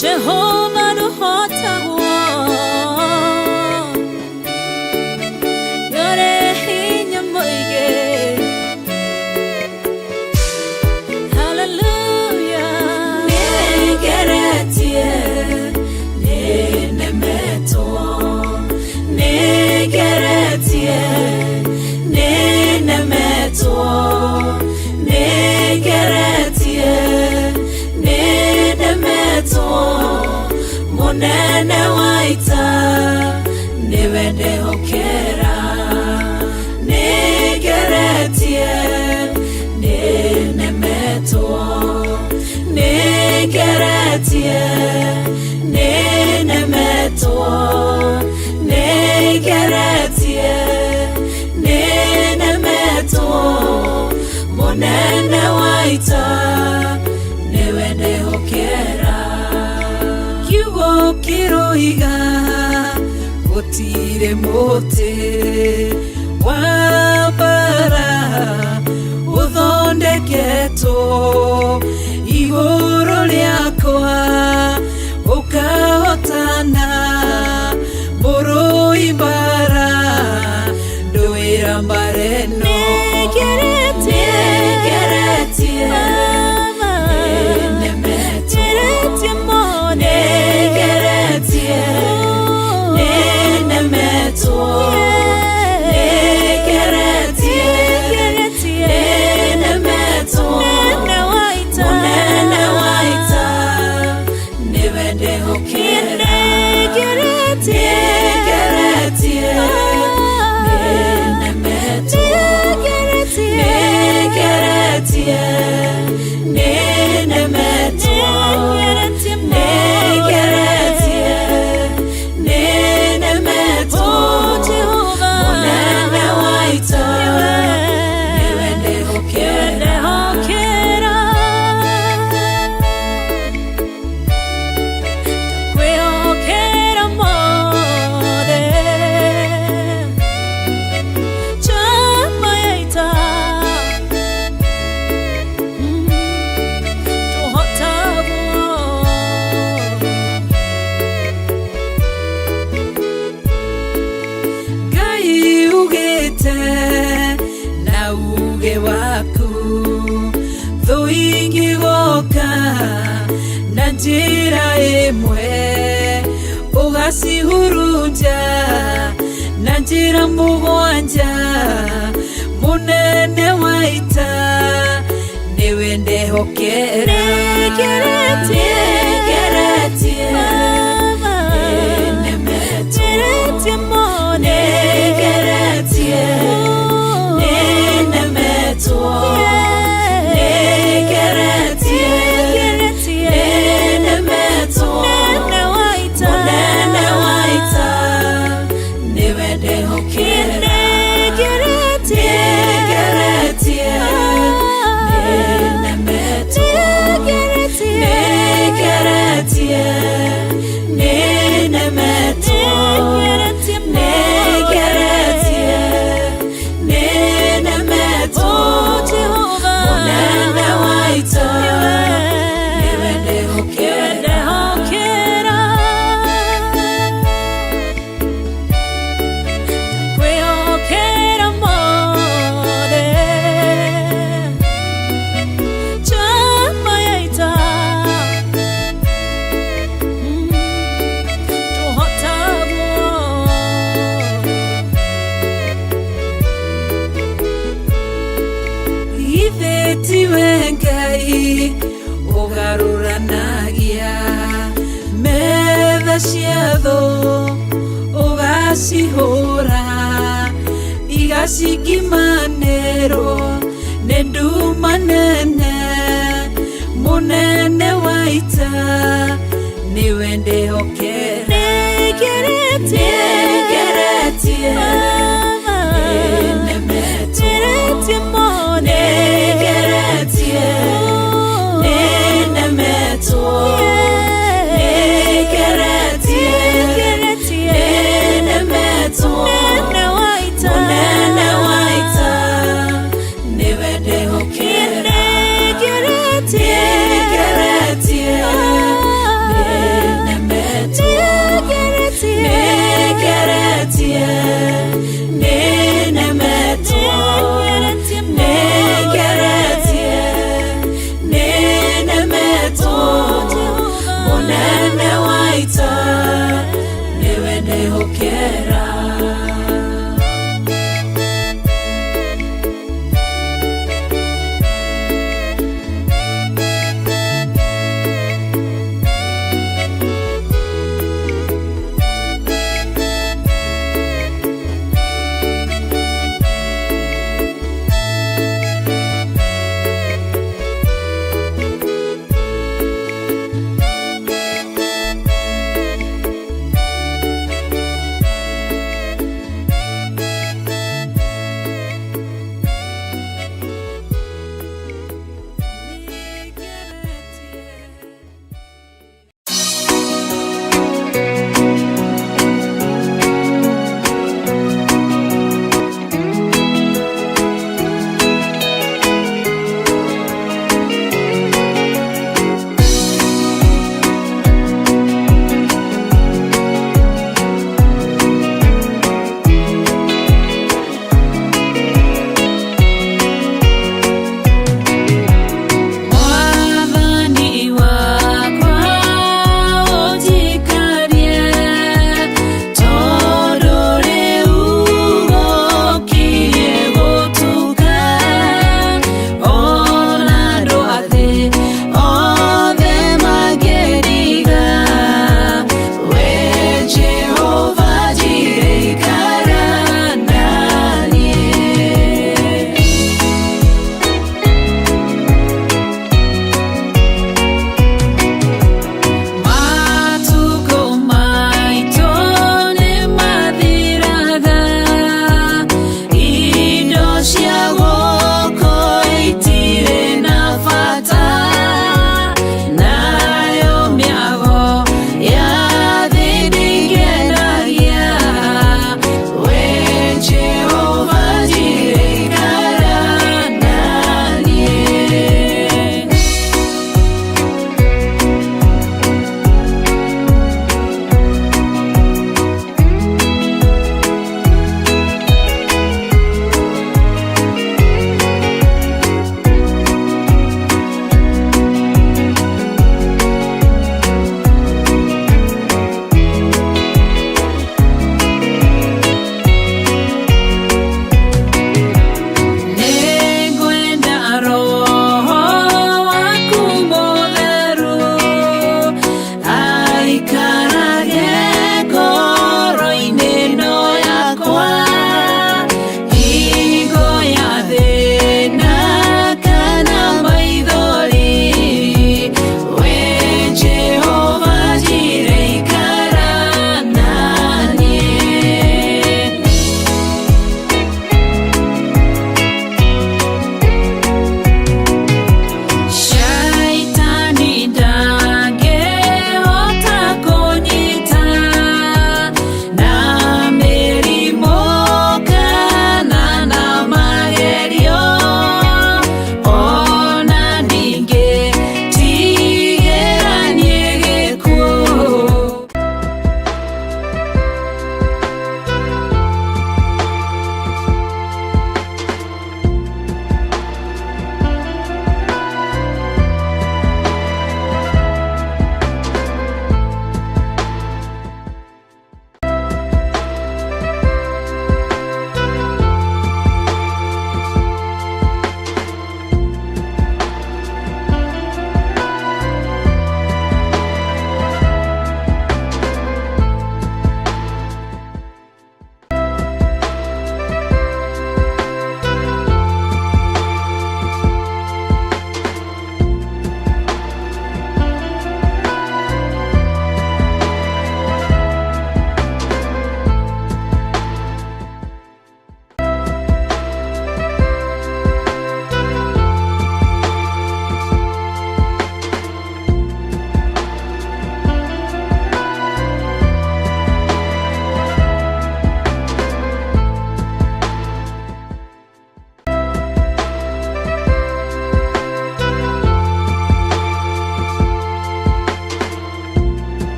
Jehova ndũhotagwo, ndũrĩ hinya mũingĩ. Hallelujah. Nĩngeretie, nĩnemetwo, nĩngeretie, nĩnemetwo, nĩngeretie, nĩnemetwo, mũnene wa ita nĩwe ndehokera. Nĩngeretie, nĩnemetwo, nĩngeretie, nĩnemetwo, nĩngeretie, nĩnemetwo, mũnene wa ita nĩwe ndehokera. Kiugo kĩroiga gũtirĩ mũtĩ wa mbara ũthondeketwo igũrũ rĩakwa ũkahotana, mũrũi mbara ndũĩra mbara ĩno. Nĩngeretie, Nĩngeretie, Baba, nĩnemetwo, ngeretie mũno. Nĩngeretie, nĩnemetwo, nĩngeretie, Nĩngeretie, nĩnemetwo, mũnene wa ita. Mũnene wa ita nĩwe ndehokera. Nĩngeretie, Nĩngeretie, nĩnemetwo, nĩngeretie, nĩngeretie, nĩnemetwo, nĩngeretie mũno. Nĩngeretie, nĩnemetwo, Oh, Jehova, mũnene wa ita nĩwe ndehokera. Ndehokera. Ndakwĩhokera mothe. Njamba ya ita. Ndũhotagwo. Ngai ugĩte na uge waku thũ ingĩgoka na njĩra ĩmwe ũgacihurunja na njĩra mũgwanja, mũnene wa ita nĩwe ndehokera. Nĩngeretie, Nĩngeretie, Baba, nĩnemetwo, ngeretie mũno. Nĩngeretie, nĩnemetwo, nĩngeretie, Nĩngeretie, nĩnemetwo, mũnene wa ita. Mũnene wa ita nĩwe ndehokera. Nĩngeretie, Nĩngeretie, nĩnemetwo, nĩngeretie, nĩngeretie, nĩnemetwo, nĩngeretie mũno. Nĩngeretie, nĩnemetwo, Oh, Jehova, mũnene wa ita nĩwe ndehokera. Ndehokera. Ndakwĩhokera mothe. Njamba ya ita. Ndũhotagwo. Githĩ tiwe Ngai ũgarũranagia metha cia thũ, ũgacihũra igacingimanĩrwo nĩ nduma nene, mũnene wa ita nĩwe ndehokera. Nĩngeretie, Nĩngeretie, Baba, nĩnemetwo, ngeretie mũno. Nĩngeretie, nĩnemetwo, nĩngeretie, Nĩngeretie, nĩnemetwo, mũnene wa ita. Mũnene wa ita nĩwe ndehokera. Nĩngeretie, Nĩngeretie,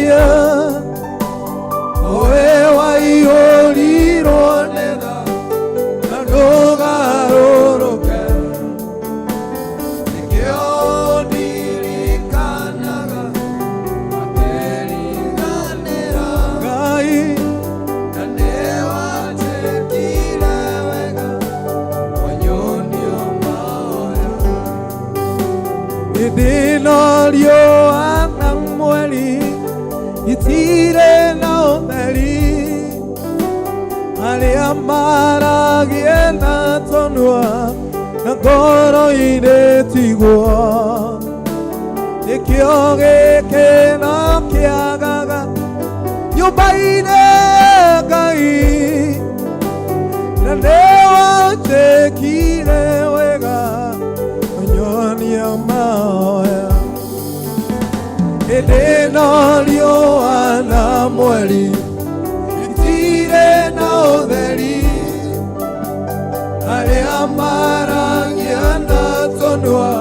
Makĩria owe waiyũrirwo nĩ tha na ndũgarũrũke, nĩkĩo ndirikanaga makĩriganĩra. Ngai, na nĩwanjĩkire wega wanyonia mahoya. Hĩndĩ ĩno riũa na mweri itirĩ na ũtheri, arĩa maragie na tũnua na ngoro-inĩ tiguo, nĩkĩo gĩkeno kĩagaga nyũmba-inĩ ya Ngai, na nĩwanjĩkire wega wanyonia mahoya. Hĩndĩ ĩno riũa na mweri itirĩ na ũtheri, arĩa maragia na tũnua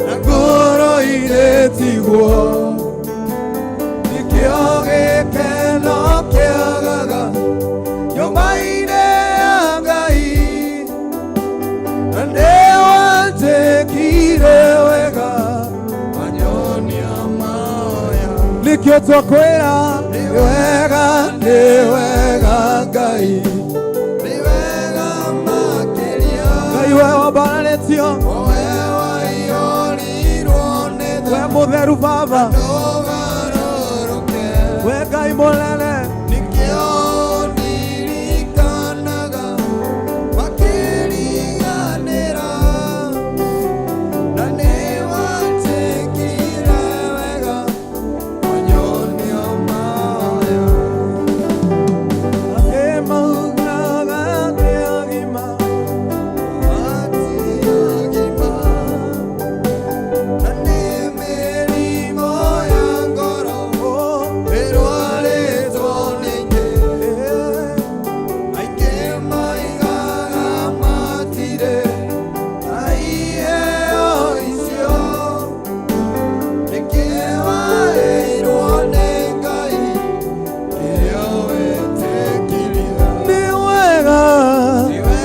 na ngoro-inĩ tiguo, nĩkĩo gĩkeno kĩagaga nyũmba-inĩ ya Ngai, na nĩwanjĩkire wega wanyonia mahoya. Nĩkĩo twakwĩra nĩ wega, nĩ wega Ngai, nĩ wega makĩria. Ngai we wambararĩtio, Owe waiyũrirwo nĩ tha we mũtheru Baba, ndũgarũrũke, we Ngai mũnene. Nĩkĩo ndirikanaga makĩriganĩra, na nĩwanjĩkire wega wanyonia mahoya. Akĩmaugaga nĩ agima, Ati agima, na nĩ mĩrimũ ya ngoro ĩrwarĩtwo nĩ ingĩ. Aingĩ maigaga matirĩ na iheo icio, nĩkĩ waheirwo nĩ Ngai kĩrĩa wetĩkirie. Nĩ wega,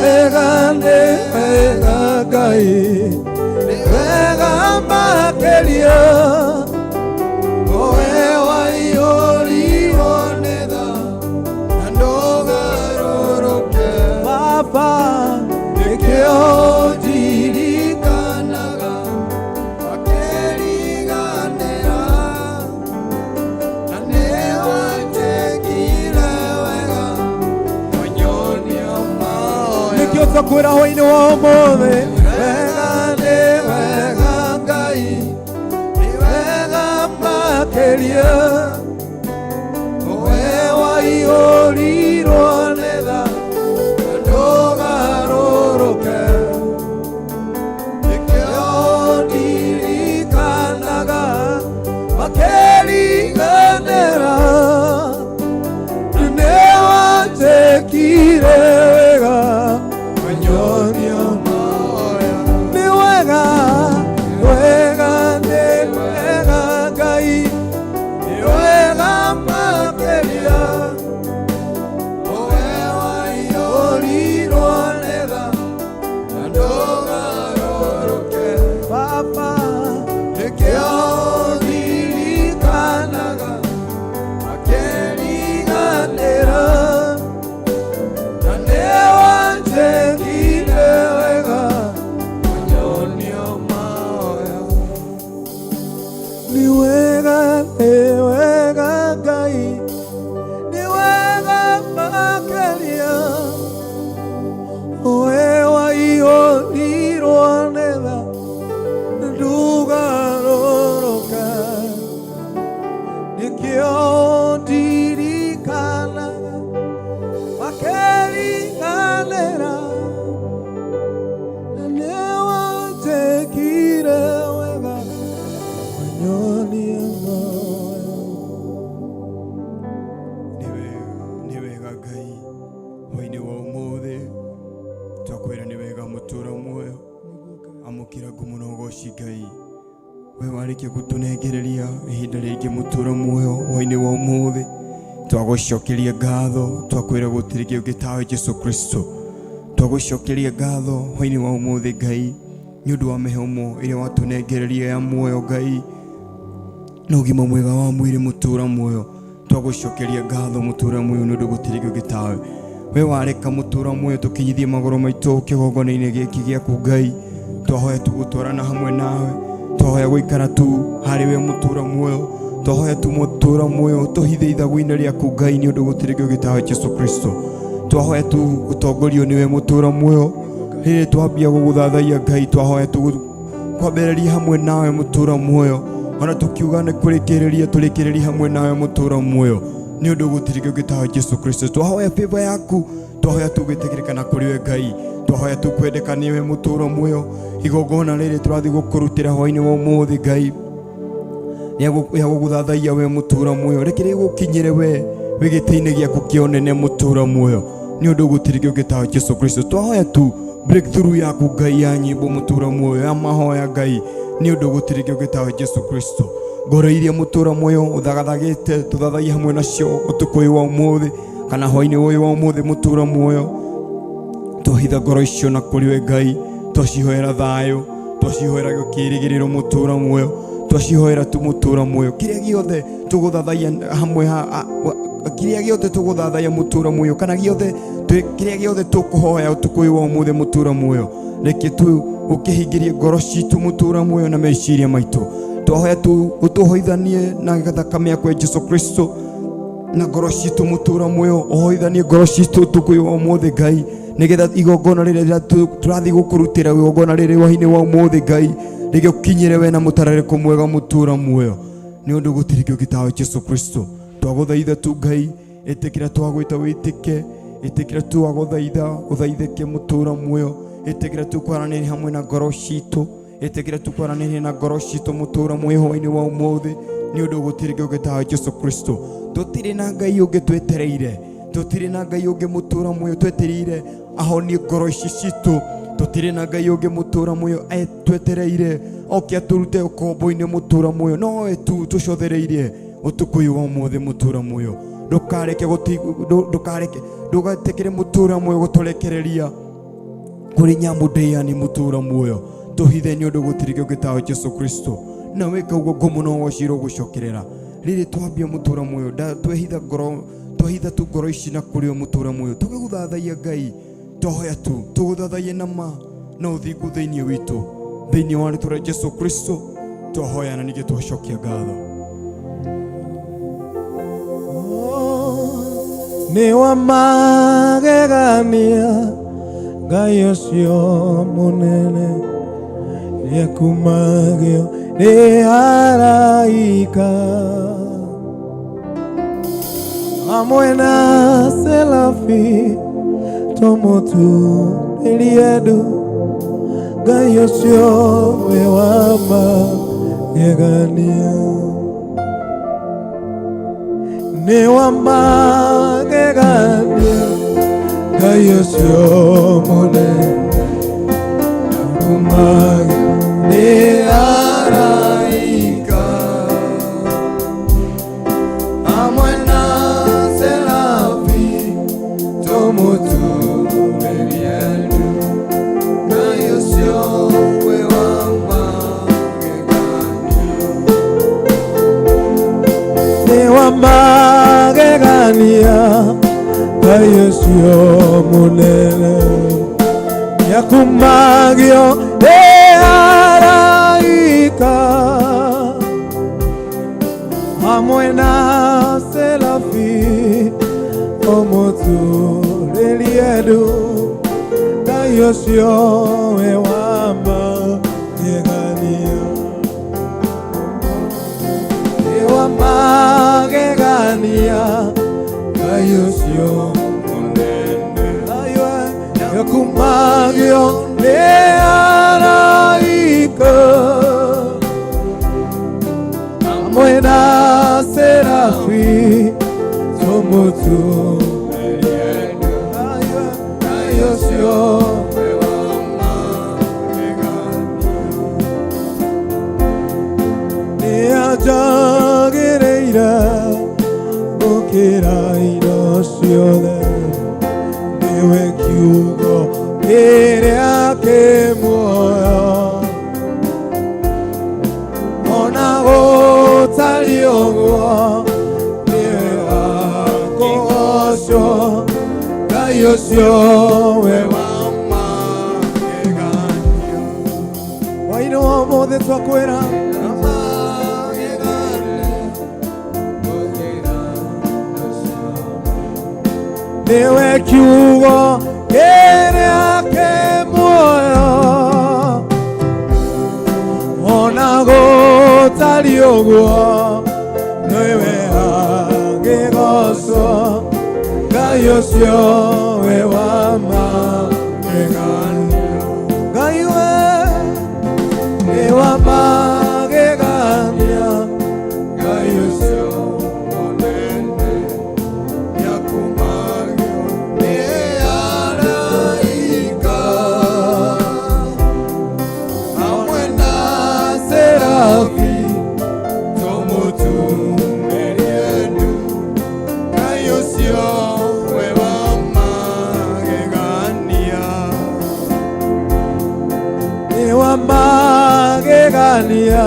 wega, nĩ wega Ngai, nĩ wega makĩria owe waiyũrirwo nĩ tha na ndũgarũrũke, Baba, nĩkĩo ndirikanaga makĩriganĩra, na nĩwanjĩkire wega wanyonia mahoya. Nĩkĩo twakwĩra hwainĩ wa ũmũthĩ, wega nĩ wega Ngai, nĩ wega makĩria owe waiyũrirwo nĩ tha na ndũgarũrũke, nĩkĩo ndirikanaga makĩriganĩra, na nĩwanjĩkire wega wanyonia mahoya. Nĩ wega, wega, nĩ wega Ngai, nĩ wega makĩria Owe waiyũrirwo nĩ tha na ndũgarũrũke, Baba, nĩkĩo ndirikanaga makĩriganĩra, na nĩwanjĩkire wega wanyonia mahoya. Nĩ wega, nĩ wega Ngai, nĩ wega makĩria owe waiyũrirwo nĩ tha ndũgarũrũka, nĩkĩo ndirikanaga makĩriganĩra, na nĩwanjĩkire wega wanyonia mahoya. Nĩ wega Ngai, hwainĩ wa ũmũthĩ twakwĩra nĩ wega mũtũra muoyo, amũkĩra ngumo na ũgoci. Ngai, we warĩkia gũtũnengereria ihinda rĩngĩ. Rĩngĩ mũtũra muoyo hwainĩ wa ũmũthĩ, twagũcokeria ngatho, twakwĩra gũtirĩ kĩũngĩ tawe Jesu Kristo. Twagũcokeria ngatho hwainĩ wa ũmũthĩ Ngai, nĩ ũndũ wa mĩhũmũ ĩrĩa watũnengereria ya muoyo Ngai, na ũgima mwega wa mwĩrĩ mũtũra muoyo. Twagũcokeria ngatho mũtũra muoyo nĩ ũndũ gũtirĩ kĩũngĩ tawe. We wareka mũtũra muoyo tũkinyithie magũrũ maitũ kĩgongona-inĩ gĩkĩ gĩaku Ngai. Twahoya tu gũtwarana hamwe nawe, twahoya gũikara tu harĩ we mũtũra muoyo, twahoya tu mũtũra muoyo tũhithe ithagu-inĩ rĩaku Ngai, nĩ ũndũ gũtirĩ kĩũngĩ tawe Jesu Kristo. Twahoya tu gũtongorio nĩwe mũtũra muoyo rĩrĩ twambia gũgũthathaiya Ngai. Twahoya tu kwambĩrĩria hamwe nawe mũtũra muoyo, ona tukiuga nĩ kũrĩkĩrĩria tũrĩkĩrĩrie hamwe nawe mũtũra muoyo, nĩ ũndũ gũtirĩ kĩũngĩ tawe Jesu Kristo. Twahoya favor yaku, twahoya tu gwĩtĩkĩrĩka kũrĩ we Ngai, twahoya tu kwendeka nĩwe mũtũra muoyo. Igongona rĩrĩ tũrathiĩ gũkũrutĩra hwainĩ wa ũmũthĩ Ngai ya gũgũthathaiya we mũtũra muoyo, reke rĩgũkinyĩre we wĩ gĩtĩ-inĩ gĩaku kĩa ũnene mũtũra muoyo, nĩ ũndũ gũtirĩ kĩũngĩ tawe Jesu Kristo. Twahoya tu breakthrough yaku Ngai ya nyĩmbo mũtũra muoyo, ya mahoya Ngai, nĩ ũndũ gũtirĩ kĩũngĩ tawe Jesu Kristo. Ngoro iria mũtũra muoyo ũthagathagĩte tũthathaiye hamwe nacio ũtukũ ũyũ wa ũmũthĩ kana hwainĩ ũyũ wa ũmũthĩ mũtũra muoyo, twahitha ngoro icio na kũrĩ we Ngai, twacihoera thayũ, twacihoera kĩĩrĩgĩrĩro mũtũra muoyo, twacihoera tu mũtũra muoyo kĩrĩa gĩothe tũgũthathaiya hamwe kĩrĩa gĩothe tũgũthathaiya mũtũra muoyo, kana gĩothe kĩrĩa gĩothe tũkũhoya ũtukũ ũyũ wa ũmũthĩ mũtũra muoyo, reke tu ũkĩhingĩrie ngoro citũ mũtũra muoyo na meciria maitũ. Twahoya tu ũtũhoithanie na thakame yaku ya Jesu Kristo na ngoro citũ mũtũra muoyo, ũhoithanie ngoro citũ ũtukũ ũyũ wa ũmũthĩ Ngai, nĩgetha igongona rĩrĩa tũrathiĩ gũkũrutĩra igongona rĩrĩ hwainĩ wa ũmũthĩ Ngai rĩgĩũkinyĩre we na mũtararĩko mwega mũtũra muoyo, nĩ ũndũ gũtirĩ kĩũngĩ tawe Jesu Kristo. Twagũthaitha tu Ngai, ĩtĩkĩra twagwĩta wĩtĩke, ĩtĩkĩra twagũthaitha ũthaithĩke mũtũra muoyo, ĩtĩkĩra tu kwaranĩria hamwe na ngoro citũ, ĩtĩkĩra tu kwaranĩria na ngoro citũ mũtũra muoyo hwainĩ wa ũmũthĩ, nĩ ũndũ gũtirĩ kĩũngĩ tawe Jesu Kristo. Tũtirĩ na Ngai ũngĩ twetereire, tũtirĩ na Ngai ũngĩ mũtũra muoyo twetereire ahonie ngoro ici citũ, tũtirĩ na Ngai ũngĩ mũtũra muoyo twetereire oke atũrute ũkombo-inĩ mũtũra muoyo, nowe tu tũcothereirie ũtukũ ũyũ wa ũmũthĩ mũtũra muoyo. Ndũkareke ndũkareke ndũgatikire mũtũra muoyo gũtũrekereria kũrĩ nyamũ ndĩani mũtũra muoyo, tũhithe nĩ ũndũ gũtirĩ kĩũngĩ tawe Jesu Kristo. Na wĩka ũguo ngumo no wocirwo gũcokerera rĩrĩ twambia mũtũra muoyo, twehitha ngoro, twahitha tu ngoro ici na kũrĩ o mũtũra muoyo tũgĩgũthathaiya Ngai. Twahoya tu tũgũthathaiye na ma na ũthingu thĩinĩ witũ, thĩinĩ wa rĩtwa rĩa Jesu Kristo twahoya na ningĩ twacokia ngatho. Nĩ wa magegania Ngai ũcio mũnene, nĩakumagio nĩ araika hamwe na serafi, tũmũturĩrie ndu Ngai ũcio wĩ wa magegania. Nĩ wa magegania Ngai ũcio mũnene, nĩakumagio nĩ araika hamwe na serafi, tũmũturĩrie ndu Ngai ũcio wĩ wa magegania. Nĩ wa magegania Ngai ũcio mũnene, nĩakumagio nĩ araika hamwe na serafi, ũmũturĩrie ndu Ngai ũcio wĩ wa magegania. Nĩ wa magegania Ngai ũcio Mũnene, nĩakumagio nĩ araika hamwe na serafi, tũmũturĩrie ndu Ngai ũcio wĩ wa magegania. Nĩ anjagĩrĩire. Gũkĩra indo ciothe nĩwe kiugo kĩrĩa kĩ muoyo ona gũtariĩ ũguo nĩwe wa kũgocwo Ngai ũcio we wa Magegania. Hwaĩ-inĩ wa ũmũthĩ twakwĩra Magegania. Gũkĩra indo ciothe. Nĩwe kiugo kĩrĩa kĩ muoyo ona gũtariĩ ũguo nĩwe angĩgocwo Ngai ũcio we wa magegania Ngai we nĩ wa magegania Ngai ũcio mũnene nĩakumagio nĩ araika hamwe na serafi tũmũtumĩrie ndu. Ngai ũcio we wa magegania. Nĩ wa magegania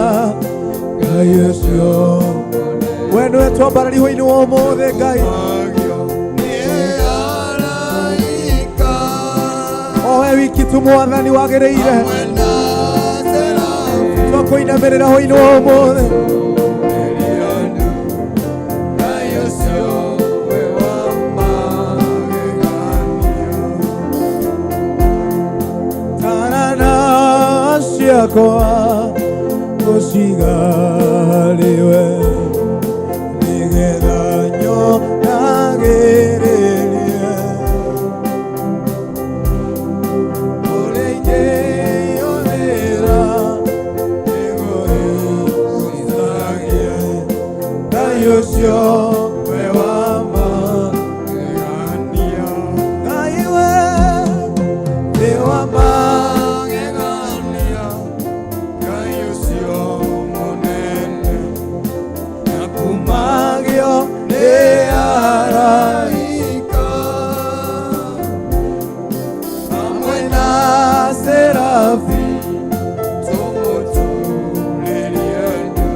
Ngai ũcio we nĩwe twambarari hwaĩ-inĩ wa ũmũthĩ Ngai Magio nĩ araika o we wiki tu Mwathani wagĩrĩire hamwe na serafi twakũinamĩrĩra hwaĩ-inĩ wa ũmũthĩ. Ngai ũcio we wa magegania. Tarana ciakwa ũcigarĩwe nĩgetha nyonagĩrĩrie ũrĩa ingĩyonera nĩgũrĩcithagie Ngai ũcio we wa Magegania. Ngai we nĩ wa Magegania. Ngai ũcio mũnene magio nĩ araika hamwe na serafi tũmũturĩrie ndu.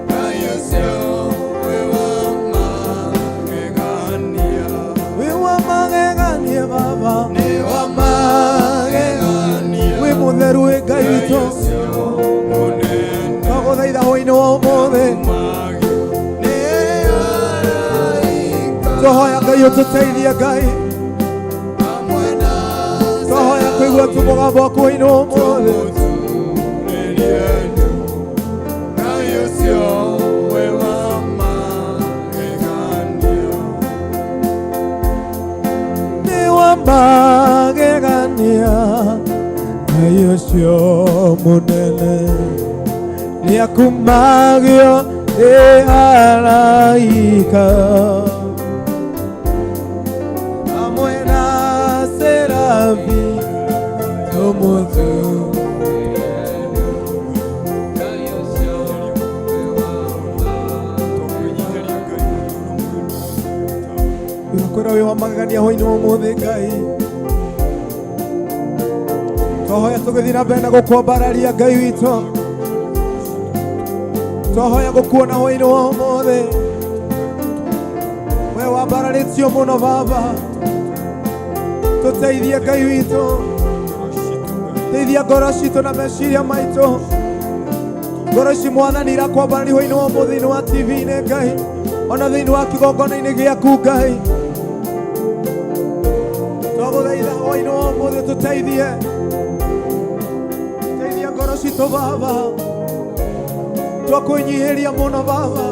Ngai ũcio we wa magegania. Wĩ wa magegania Baba. Nĩ wa magegania. Wĩ mũtheru wĩ Ngai Ngai witũ ũcio mũnene twagũthaitha hwaĩ-inĩ wa ũmũthĩ magio nĩ araika twahoya Ngai ũtũteithie Ngai hamwe na twahoya kũigua tu mũgambo waku hwaĩ-inĩ wa ũmũthĩ. Tũmũturĩrie ndu. Ngai ũcio we wa magegania. Nĩ wa magegania Ngai ũcio mũnene nĩakumagio nĩ araika hamwe na serafi tũmũtu Ngai ũcio we wa Twakwĩnyiihĩria Ngai mũno. Kwĩra wĩ wa magegania hwaĩ-inĩ wa ũmũthĩ Ngai twahoya tũgĩthiĩ na mbere na gũkwambararia Ngai witũ twahoya gũkuona hwaĩ-inĩ wa ũmũthĩ we wambararĩtio mũno Baba tũteithie Ngai witũ teithia ngoro citũ na meciria maitũ ngoro ici Mwathani irakwambarari hwaĩ-inĩ wa ũmũthĩ thĩinĩ wa TV-inĩ Ngai ona thĩinĩ wa kĩgongona-inĩ gĩaku Ngai twagũthaitha hwaĩ-inĩ wa ũmũthĩ tũteithie teithia ngoro citũ Baba twakwĩnyihĩria mũno Baba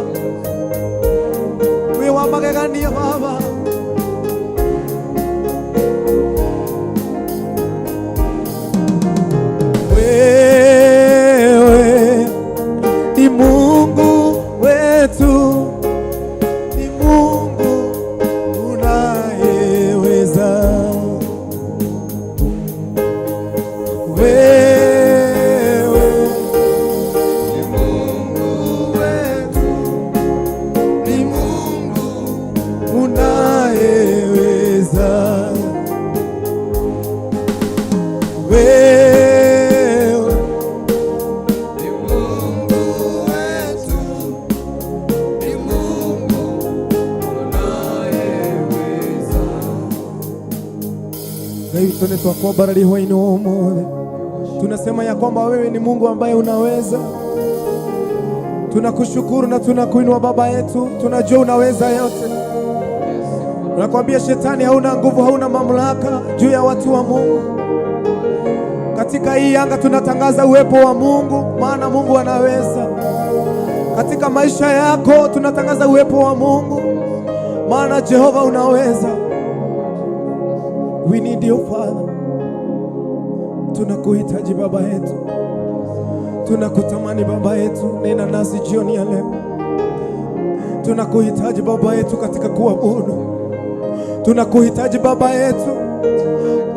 wĩ wa magegania Baba. Wewe ni Mungu wetu, ni Mungu unayeweza. Wewe Ni Mungu wetu, ni Mungu Ngai witũ nĩ twakwambararia hwainĩ wa ũmũthĩ. Tunasema ya kwamba wewe ni Mungu ambaye unaweza. Tunakushukuru na tunakuinua Baba yetu, tunajua unaweza yote. Tunakwambia shetani, hauna nguvu, hauna mamlaka juu ya watu wa Mungu. Katika hii anga tunatangaza uwepo wa Mungu, maana Mungu anaweza. Katika maisha yako tunatangaza uwepo wa Mungu, maana Jehova unaweza. We need you, Father. Tunakuhitaji Baba yetu, tunakutamani Baba yetu, nena nasi jioni ya leo. Tunakuhitaji Baba yetu katika kuabudu, tunakuhitaji Baba yetu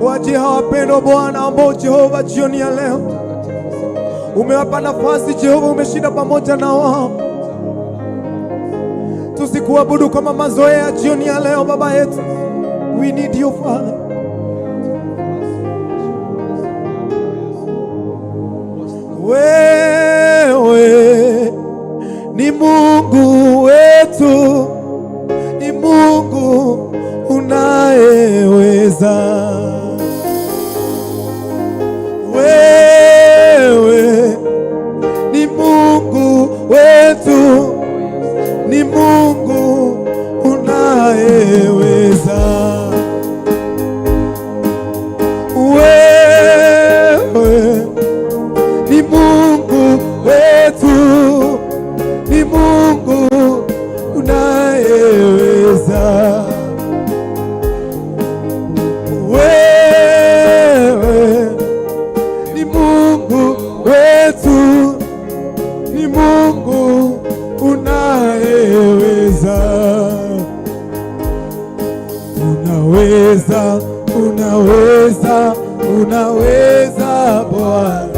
kwa ajili ya wapendwa Bwana ambao Jehova jioni ya leo umewapa nafasi Jehova, umeshinda pamoja na wao. Tusikuabudu kama mazoea jioni ya leo Baba yetu. We need you, Father. Wewe ni Mungu wetu, ni Mungu unayeweza. Wewe ni Mungu wetu, ni Mungu unayeweza. Wewe ni Mungu wetu, ni Mungu unayeweza. Wewe ni Mungu wetu, ni Mungu unayeweza. Unaweza, unaweza, unaweza Bwana,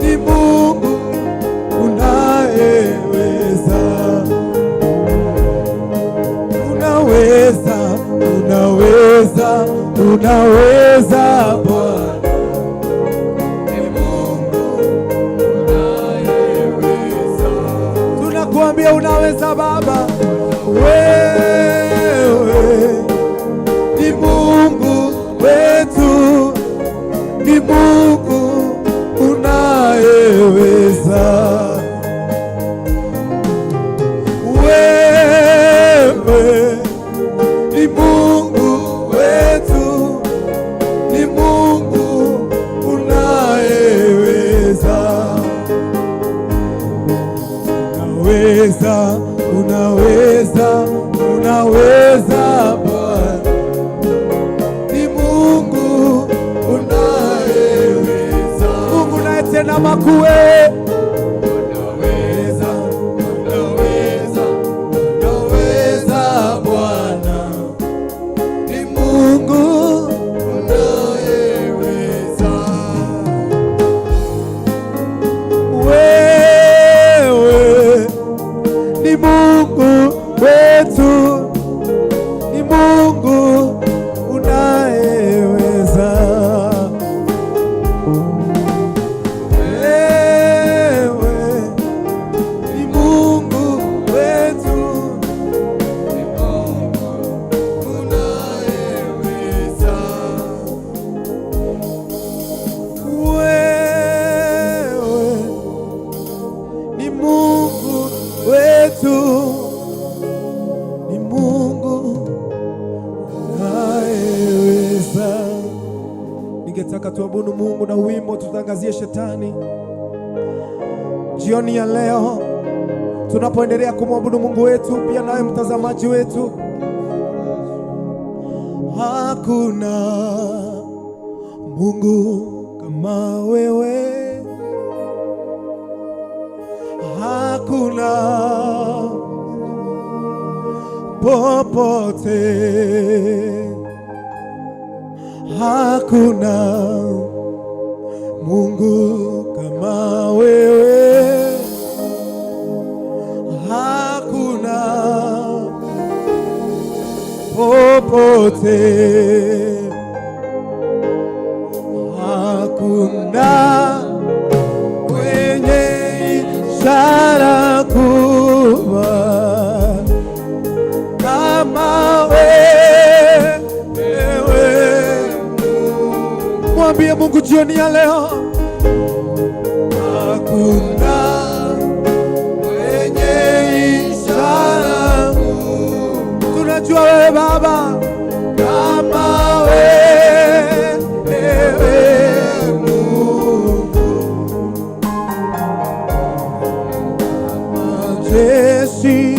ni Mungu unayeweza. Unaweza, unaweza, unaweza Bwana, ni Mungu Unayeweza. Tunakuambia unaweza Baba, wewe ni Mungu wetu, ni Mungu unayeweza. Wewe ni Mungu wetu, ni Mungu unayeweza. Unaweza, unaweza, unaweza Bwana, ni Mungu unayeweza. Mungu unayetenda makuu. Unaweza, unaweza, unaweza Bwana, Ni Mungu unayeweza. Wewe ni Mungu wetu, ni Mungu unayeweza. Wewe ni Mungu wetu, Ni Mungu unayeweza. Wewe ni Mungu wetu, ni Mungu unayeweza. Ningetaka tuabudu Mungu na wimbo tutangazie shetani jioni ya leo, tunapoendelea kumwabudu Mungu wetu, pia nawe mtazamaji wetu, hakuna Mungu kama wewe, hakuna popote, hakuna Mungu kama wewe, hakuna popote, hakuna mwenye ishara kubwa kama wewe. Mungu jioni ya leo. Hakuna mwenye ishara kuu Tunajua wewe Baba kama wewe Mungu. Jeshi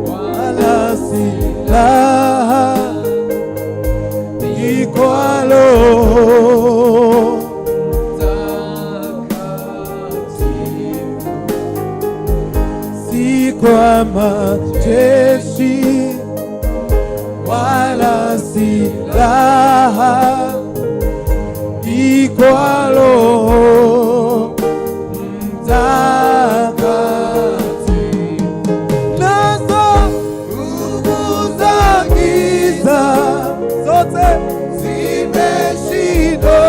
wala silaha ni kwa Roho. Mtakatifu. Si kwa majeshi wala silaha, ni kwa Roho Mtakatifu. Nazo Nguvu za giza zote zimeshindwa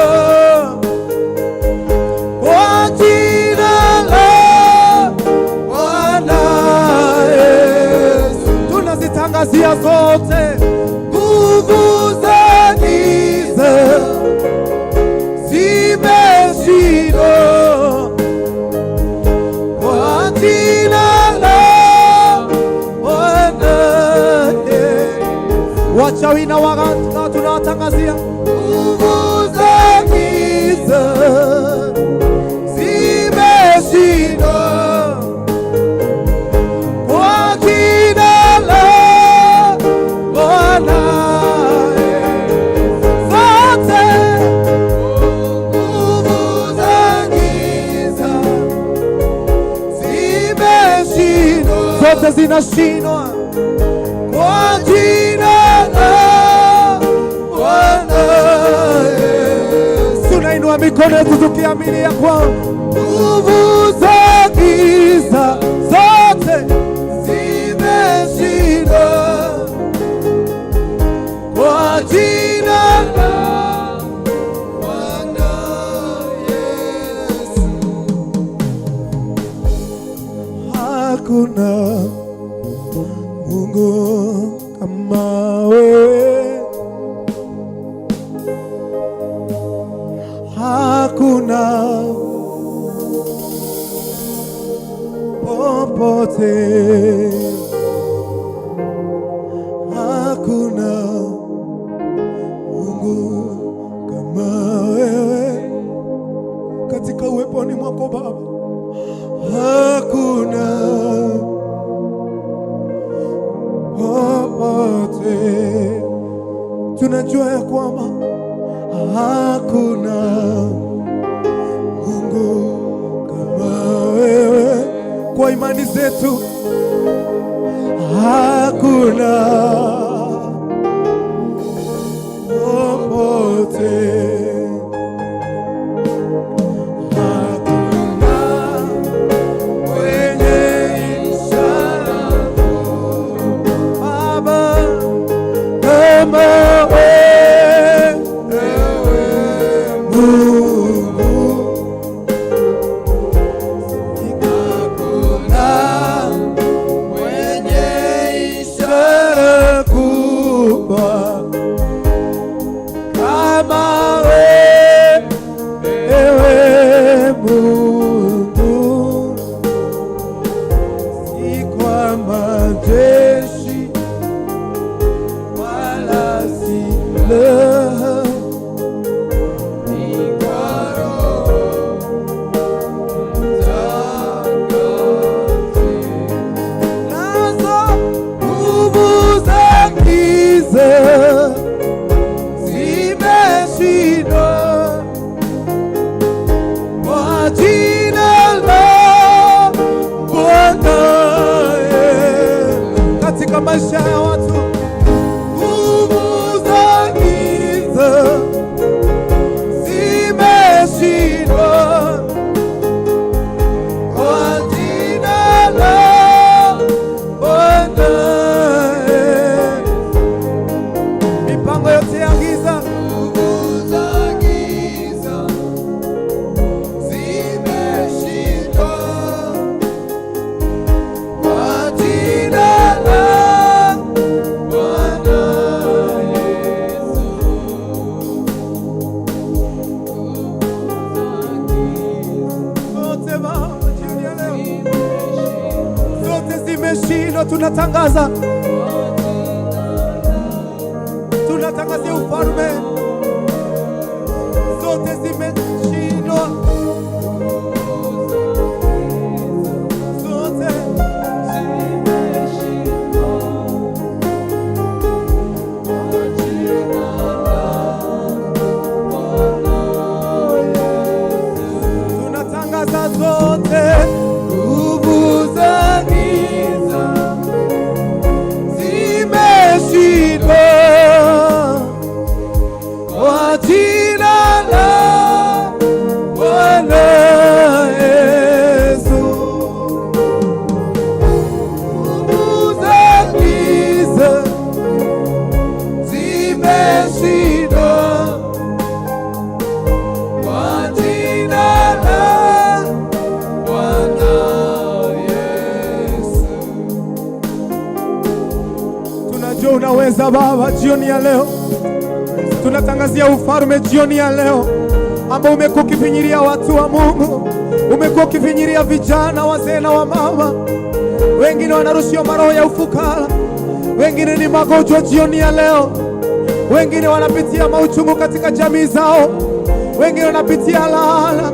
kwa jina la Bwana Yesu. Tunazitangazia zote Nguvu za giza zimeshindwa kwa jina la Bwana Yesu. Wachawi na waganga tunawatangazia. Nguvu za giza zimeshindwa kwa jina la Bwana Zote Nguvu za giza zimeshindwa zote zinashindwa kwa jina la Bwana Yesu. Tunainua mikono yetu tukiamini ya kwamba Nguvu za giza zote zimeshindwa kwa jina la Bwana Yesu. Hakuna Mungu kama wewe, hakuna popote, hakuna Mungu kama wewe katika uweponi mwako Baba, hakuna popote. Tunajua ya kwamba hakuna Mungu kama wewe. Kwa imani zetu hakuna popote, Hakuna mwenye ishara Baba kama wewe Mungu. Hakuna mwenye ishara kubwa kama wewe Mungu. Si kwa majeshi wala silaha, Ni kwa Roho Mtakatifu. Nazo Nguvu za giza zimeshindwa kwa jina la Bwana Yesu. Katika maisha ya watu, Nguvu za giza zimeshindwa kwa jina la Bwana Yesu. Mipango yote ya giza, Nguvu za giza zimeshindwa kwa jina la zimeshindwa. Tunatangaza, tunatangazia ufalme, zote zimeshindwa, zote. Tunatangaza zote. Nguvu za giza zimeshindwa kwa jina la Bwana Yesu. Nguvu za giza zimeshindwa kwa jina la Bwana Yesu. Tunajua unaweza Baba. Jioni ya leo tunatangazia ufalme jioni ya leo ambao umekuwa ukifinyiria watu wa Mungu, umekuwa ukifinyiria vijana, wazee na wamama. Wengine wanarushiwa maroho ya ufukara, wengine ni magonjwa jioni ya leo, wengine wanapitia mauchungu katika jamii zao, wengine wanapitia laana.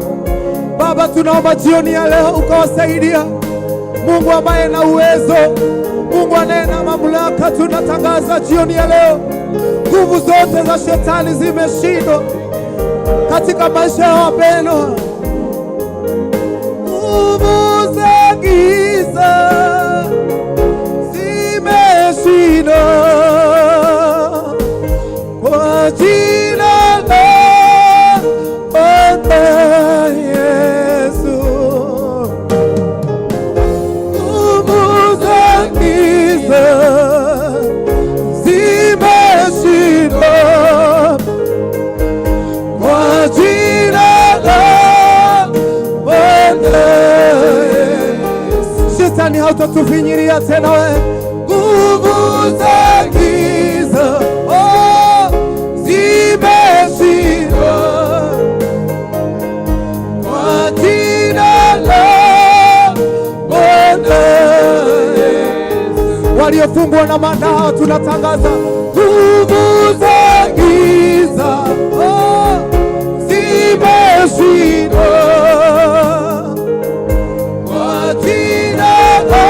Baba, tunaomba jioni ya leo ukawasaidia. Mungu ambaye na uwezo, Mungu anaye na mamlaka, tunatangaza jioni ya leo nguvu zote za shetani zimeshindwa katika maisha ya wapendwa. Nguvu za giza zimeshindwa kwa jina la Bwana Yesu. Nguvu za giza zimeshindwa kwa jina la Bwana Yesu. Shetani hautatufinyiria tena wewe. Nguvu za giza, oh, zimeshindwa kwa jina la Bwana Yesu. Waliofungwa na madawa tunatangaza nguvu za giza, oh, zimeshindwa kwa jina la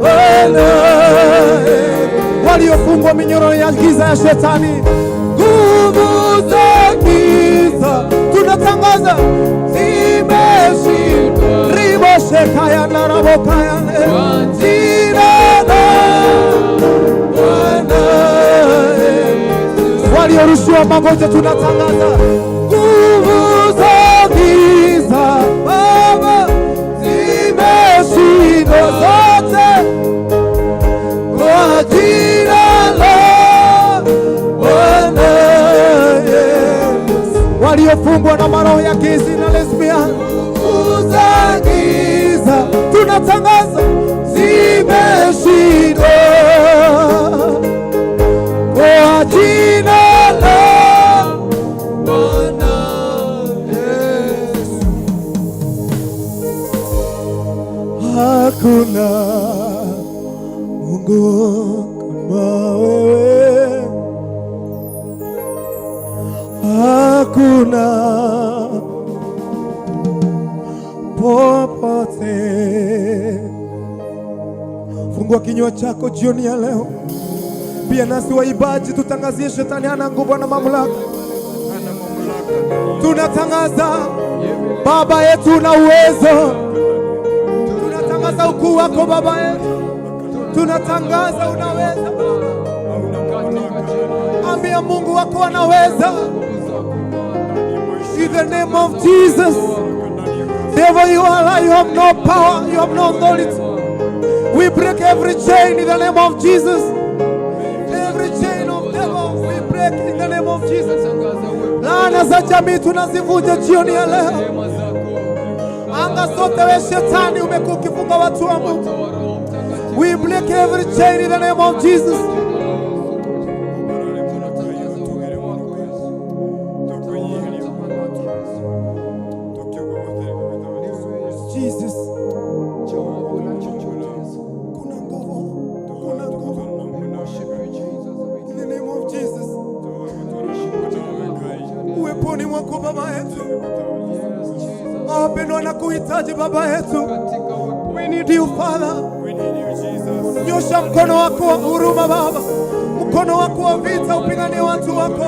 Bwana. Waliofungwa minyororo ya giza ya shetani, nguvu za giza tunatangaza zimeshindwa. Riboshekaya na rabokaya jina la Bwana. Waliorushiwa magonjwa tunatangaza nguvu za giza, Baba, zimeshindwa zote kwa jina la Bwana Yesu. Waliofungwa na maroho ya giza na lesbian, nguvu za giza tunatangaza zimeshindwa kwa jina la Bwana Yesu. Hakuna Mungu kama wewe, hakuna popote. Fungua kinywa chako jioni ya leo. Pia nasi waimbaji tutangazie shetani hana nguvu na mamlaka. Tunatangaza Baba yetu na uwezo, tunatangaza ukuu wako Baba yetu, tunatangaza unaweza Baba. Ambia Mungu wako anaweza. In the name of Jesus. Devil, you are alive. You have no power. You have no authority. We break every chain in the name of Jesus. Every chain of devil we break in the name of Jesus. Laana za jamii tunazivunja jioni ya leo. Anga zote we shetani umekuwa ukifunga watu wa Mungu. We break every chain in the name of Jesus. Jesus. Kuna wako Baba yetu. Wapendwa na kuhitaji Baba yetu. We need you, Father. We need you, Jesus. Nyosha mkono wako wa huruma Baba, mkono wako wa vita upiganie watu wako.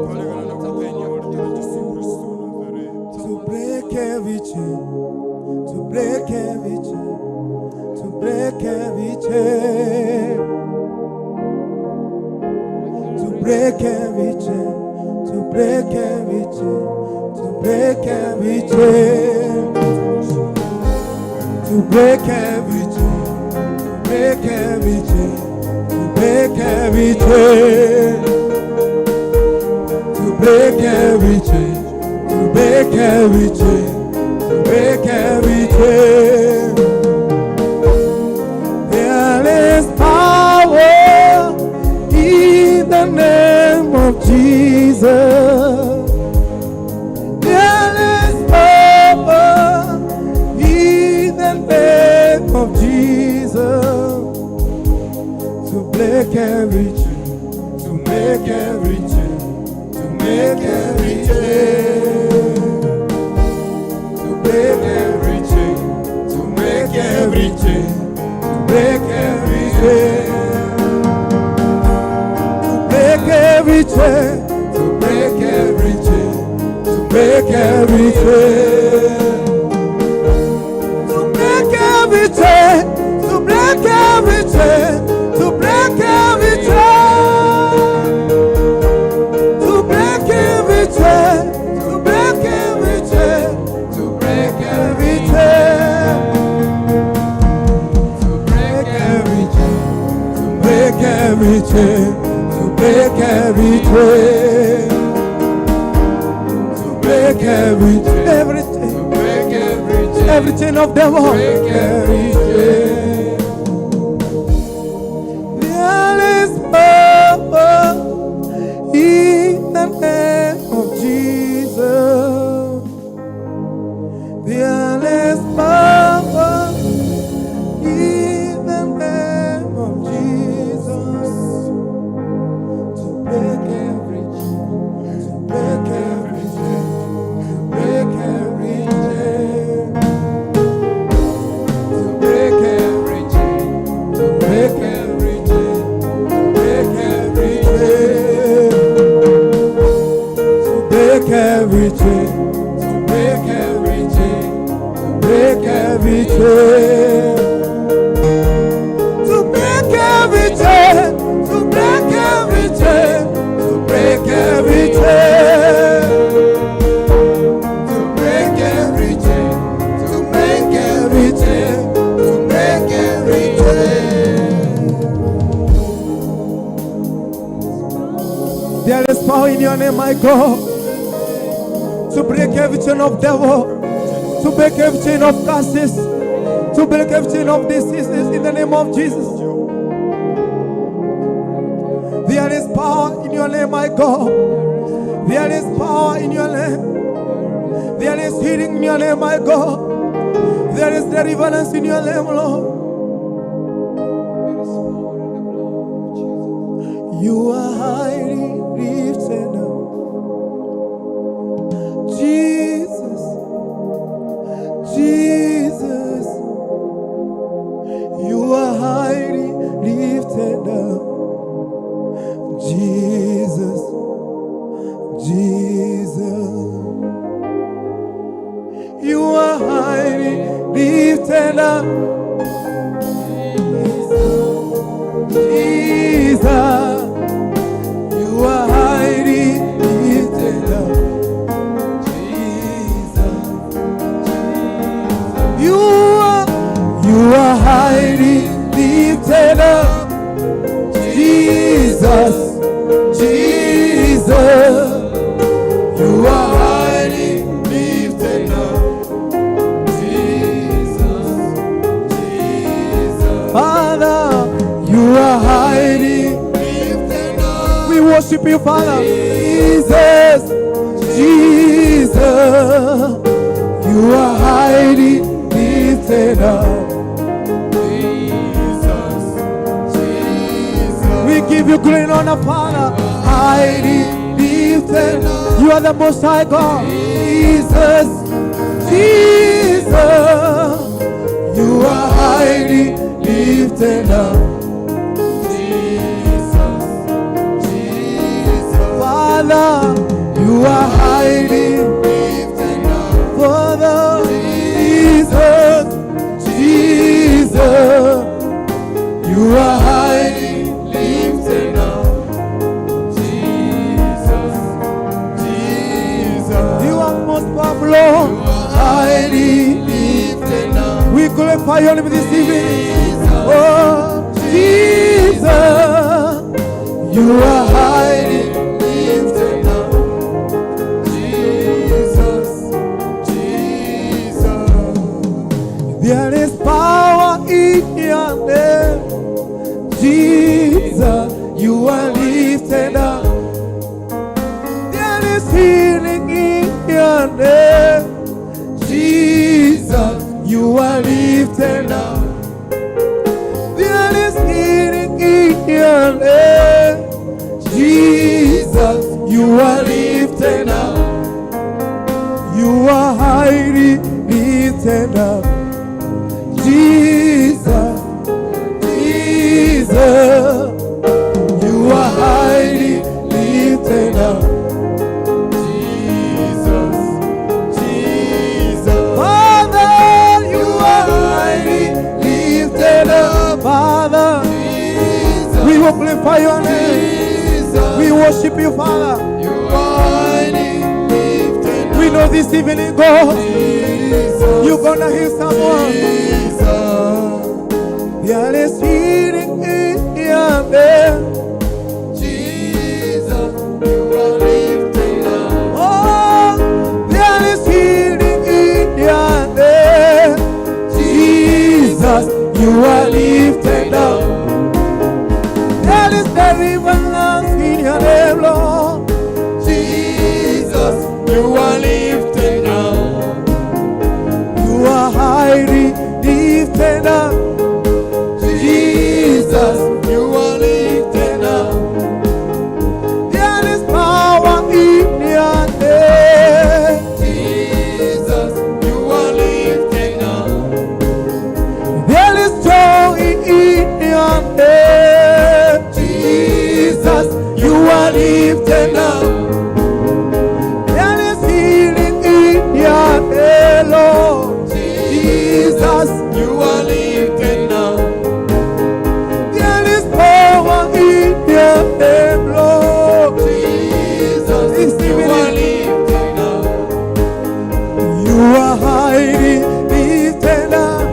Twaregana na gũthĩnia ũrutani Jesu Kristo Nazareti. To break every chain, to break every chain, to break every chain, to break every chain, to break every chain, to break every chain, to break every chain, to break every chain, to break every chain, to break every chain, to break every chain, to break every chain. There is power in the name of Jesus. There is power in the name of Jesus to break every chain, to make every chain, to make every chain, to break every chain, to make every chain, to break every chain, to break every chain, to break every chain, to break every chain, to break every chain, to break every chain, to break every chain, to break every chain, to break every chain, to break every chain, to break every chain, to break every chain, to break every chain, to break every chain, every chain, To break every chain. Every chain of devil, Break every chain. There is power in the name of Jesus. There is power in the name of Jesus to break every chain, to break every chain, to break every chain, To break every chain. To break every chain. To break every chain. To break every chain, To break every chain. To break every chain, to break every chain, to break every chain, to break every chain, To break every chain. To break every chain. To break every chain. There is power in your name, my God, to break every chain of devil, to break every chain of curses, to break every chain of diseases in the name of Jesus. There is power in your name, my God. There is power in your name. There is healing in your name, my God. There is deliverance in your name, Lord. There is power in the blood of Jesus. You are highly lifted up. Jesus, Jesus, you are highly lifted up. Jesus, Jesus, you are highly lifted up. Jesus, you are highly lifted up. Jesus, You are highly lifted up. Jesus, Jesus, you are highly lifted up. Jesus, Jesus, Father, you are highly lifted up. We worship you, Father. Jesus, Jesus, you are highly lifted up. Jesus, Jesus, We give you glory and honor, Father. Highly lifted lifted. You are the Most High God. Jesus, Jesus, you are highly lifted up. Jesus, Jesus, Father, you are highly lifted up. Father, Jesus, Jesus, you are highly Lifted up. Jesus, Jesus, you are most powerful, Lord. highly lifted up. We glorify your name this evening. Jesus, Oh, Jesus, you are highly lifted up. Jesus, Jesus, There is power in your name. Jesus, you are lifted up. There is healing in your name. Jesus, you are lifted up. There is healing in your name. Jesus, you are lifted up. You are highly lifted up. Jesus, Jesus, you are highly lifted up. Jesus, Jesus, Father, you are highly lifted up. Father, Jesus, we will glorify your name. Jesus, We worship you, Father. you are highly lifted up. We know this evening, God, Jesus, you're gonna heal someone. Jesus, There is healing in your name. Jesus, you are lifted up. Oh, there is healing in your name. Jesus, you are lifted up. There is deliverance in your name, Lord. Jesus, you are lifted up. You are highly lifted up. Jesus, you are lifted up. There is power in your name. Jesus, you are lifted up. There is joy in your name. Jesus, you are lifted up. There is healing in your name, Lord. Jesus, You are lifted up. there is power in your name, Lord. Jesus, This you evening. are lifted up. You are highly lifted up.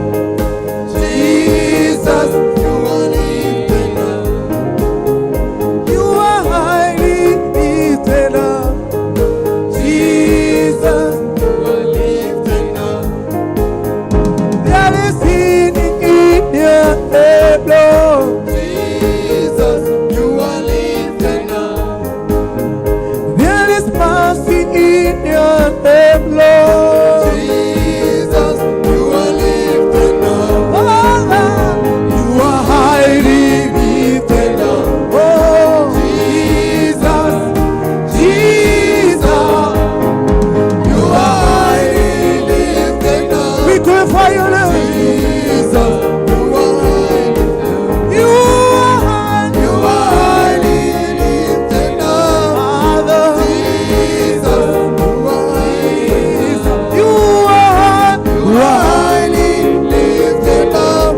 Jesus, you are lifted up. You are highly lifted up. Jesus, You are lifted up. there is healing in your name, Lord. Jesus, you are lifted up. There is mercy in your name, Lord. Jesus, you are lifted up. Father, you are highly lifted up. Oh, Jesus, Jesus, You are highly lifted up. we glorify your name. Jesus, you are highly, You are high, you are highly lifted up. Father. Jesus, you are highly, You are, you are highly lifted up.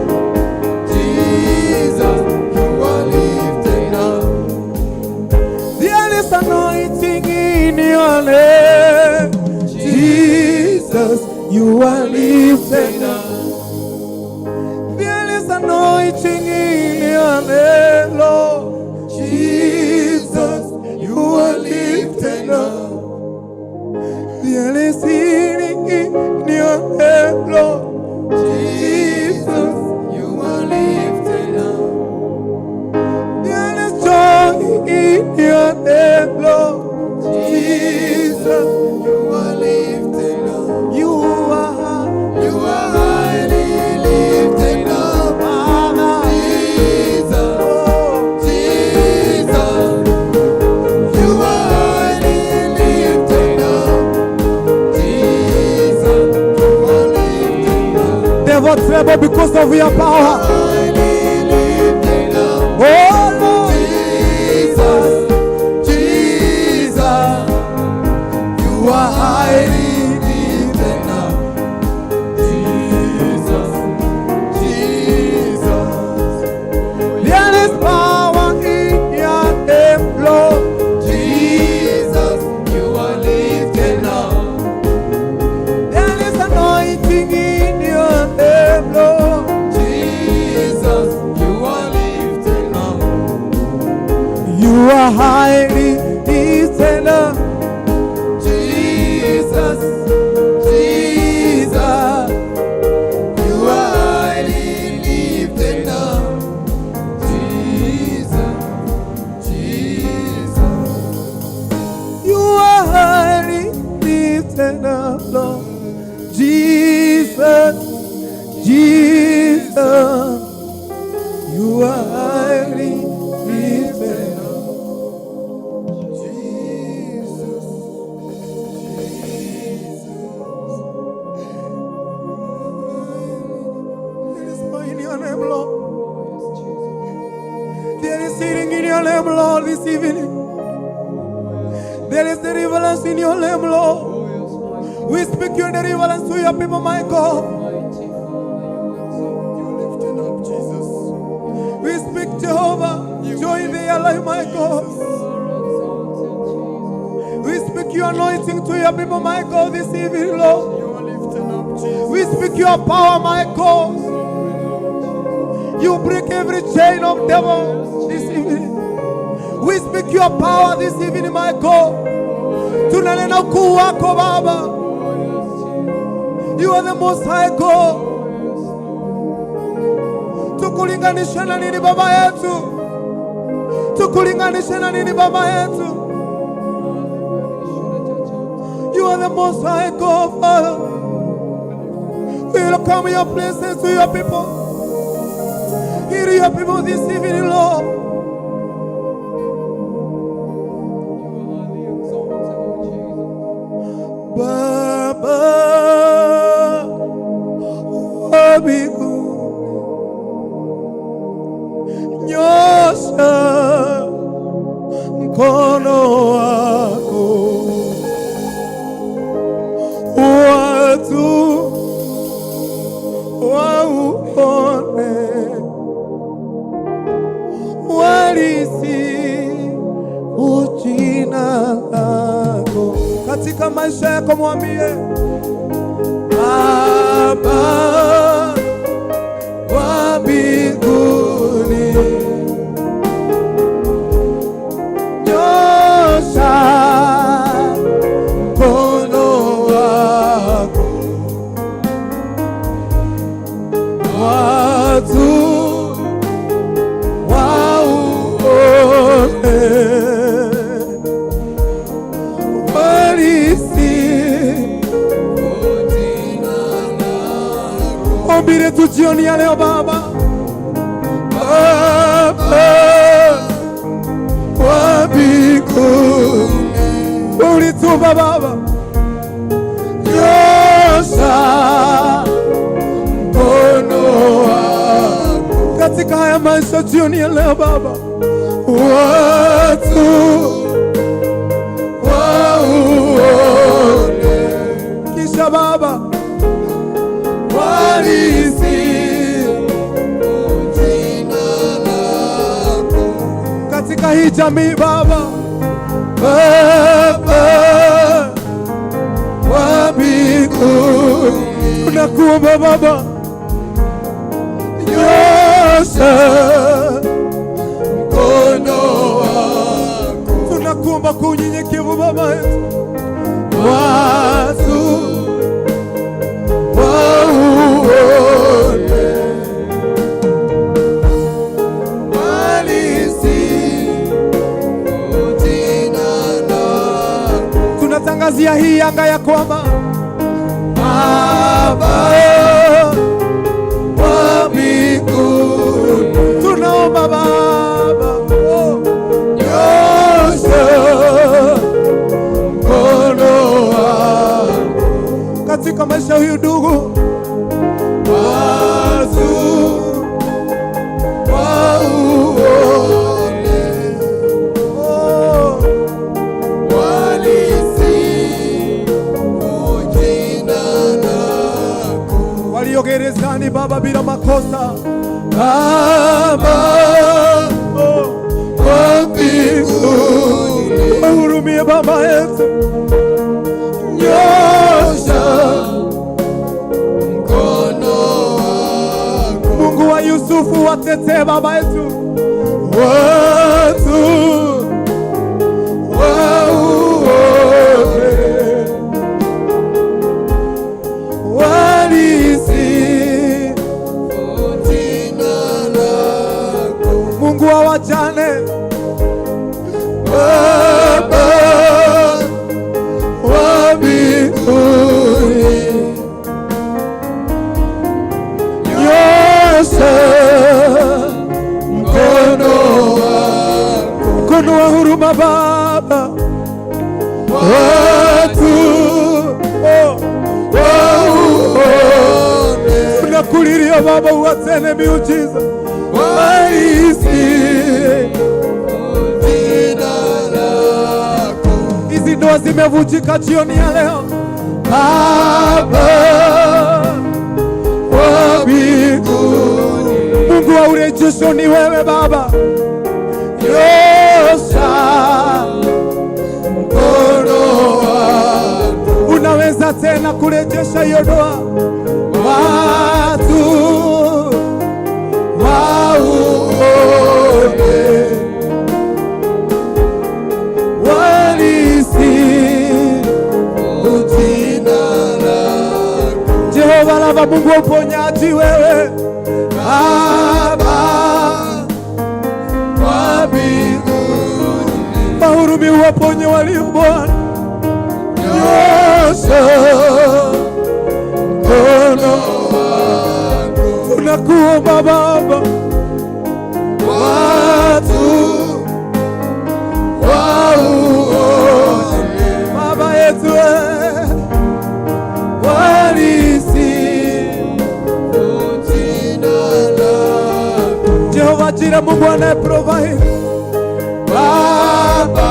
Jesus, you are lifted up. There is anointing in your name. Jesus, you are lifted up. Devil tremble because of your power. Highly lifted up. Oh Lord. Jesus, Jesus, you are highly lifted up. Jesus, Jesus, There is power in your name, Lord. Jesus, you are lifted up. There is anointing in your name, Lord. Jesus, you are lifted up. You are highly lifted up. Jesus, Jesus, you are highly lifted up. Jesus, Jesus. You are highly lifted up, Lord. Jesus, Jesus, you are highly lifted up. Jesus, Jesus. There is power in your name, Lord. There is healing in your name, Lord, this evening. There is deliverance in your name, Lord. We speak your deliverance to your people, my God. You lifted up, Jesus. We speak Jehovah, joy in their life, my God. We speak your anointing to your people, my God, this evening, Lord. You are lifted up, Jesus. We speak your power, my God. You break every chain of devil this evening. We speak your power this evening, my God. Tunanena ukuu wako Baba. You are the most high God. Tukulinganishe na nini Baba yetu? Tukulinganishe na nini Baba yetu? You are the most high God, Father. We welcome your presence to your people. Heal your people this evening, Lord. You are highly exalted, O Jesus. Baba wa mbinguni, nyosha mkono wako, watu wauone, walisifu jina lako. Katika maisha yako mwambie Baba wa mbinguni, nyosha mkono wako, watu wauone, walisifu ombi letu jioni ya leo Baba, Baba wa mbinguni, ulituumba Baba, nyosha mkono wako katika haya maisha jioni ya leo Baba, watu wauone, kisha Baba walisifu Jina lako katika hii jamii Baba, Baba wa mbinguni, tunakuomba Baba, nyosha mkono wako tunakuomba kwa unyenyekevu Baba yetu, watu wauone, walisifu jina lako tunatangazia hii anga ya kwamba Baba wa mbinguni tunaomba Baba, oh, nyosha mkono wako katika maisha huyu ndugu watu Baba bila makosa. Baba Oh, wa mbinguni, wahurumie baba yetu. Nyosha mkono wako, Mungu wa Yusufu, watetee baba yetu. Watu wauone walisifu jina lako. Mungu wa wajane, Baba wa mbinguni, nyosha mkono wako, mkono wa huruma Baba. Watu Oh, wauone, tunakulilia Baba, uwatende miujiza. Walisifu jina lako. Hizi ndoa zimevunjika jioni ya leo. Baba wa mbinguni, Mungu wa urejesho ni wewe Baba. Nyosha mkono wako, Unaweza tena kurejesha hiyo ndoa. Watu wauone, walisifu jina lako. Jehova Rafa, Mungu wa uponyaji wewe Baba wa mbinguni, mahurumi, uwaponye walio Bwana. Nyosha mkono wako, Tunakuomba Baba, watu wauone, Baba yetu walisifu jina lako. Jehova Jira, Mungu anaye provide. Baba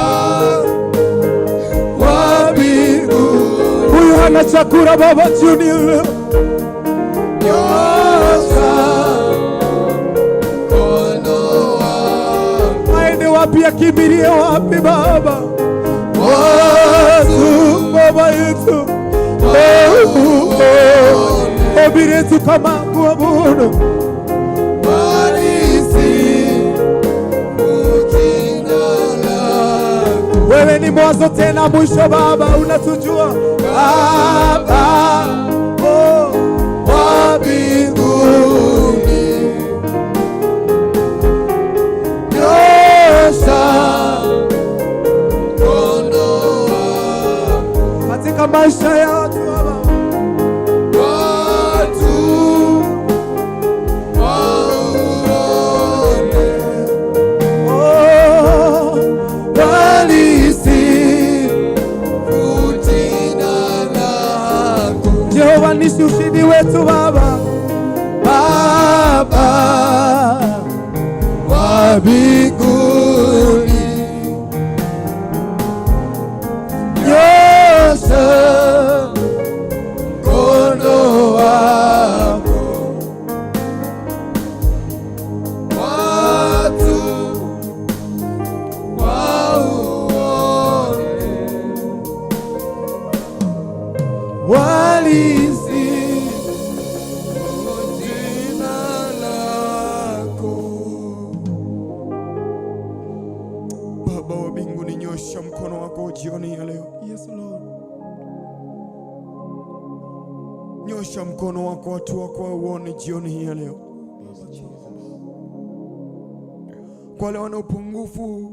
wa mbinguni, Huyu hana chakula Baba, jioni ya leo nyosha mkono wako, aende wapi? Akimbilie wapi Baba? Watu Baba yetu, wauone, ombi letu kama kuabudu walisifu jina lako. Wewe ni mwanzo tena mwisho Baba, unatujua Baba. Oh, Wa mbinguni, nyosha mkono wako, katika maisha ya watu Baba, watu wauone, oh, walisifu jina lako. Jehova nisi ushindi wetu Baba, Baba wa mbinguni, nyosha mkono wako, watu wauone, walisifu jina lako. Baba wa mbinguni, nyosha mkono wako jioni ya leo. Yes Lord. Nyosha mkono wako watu wako wauone jioni hii ya leo. Kwa wale wana upungufu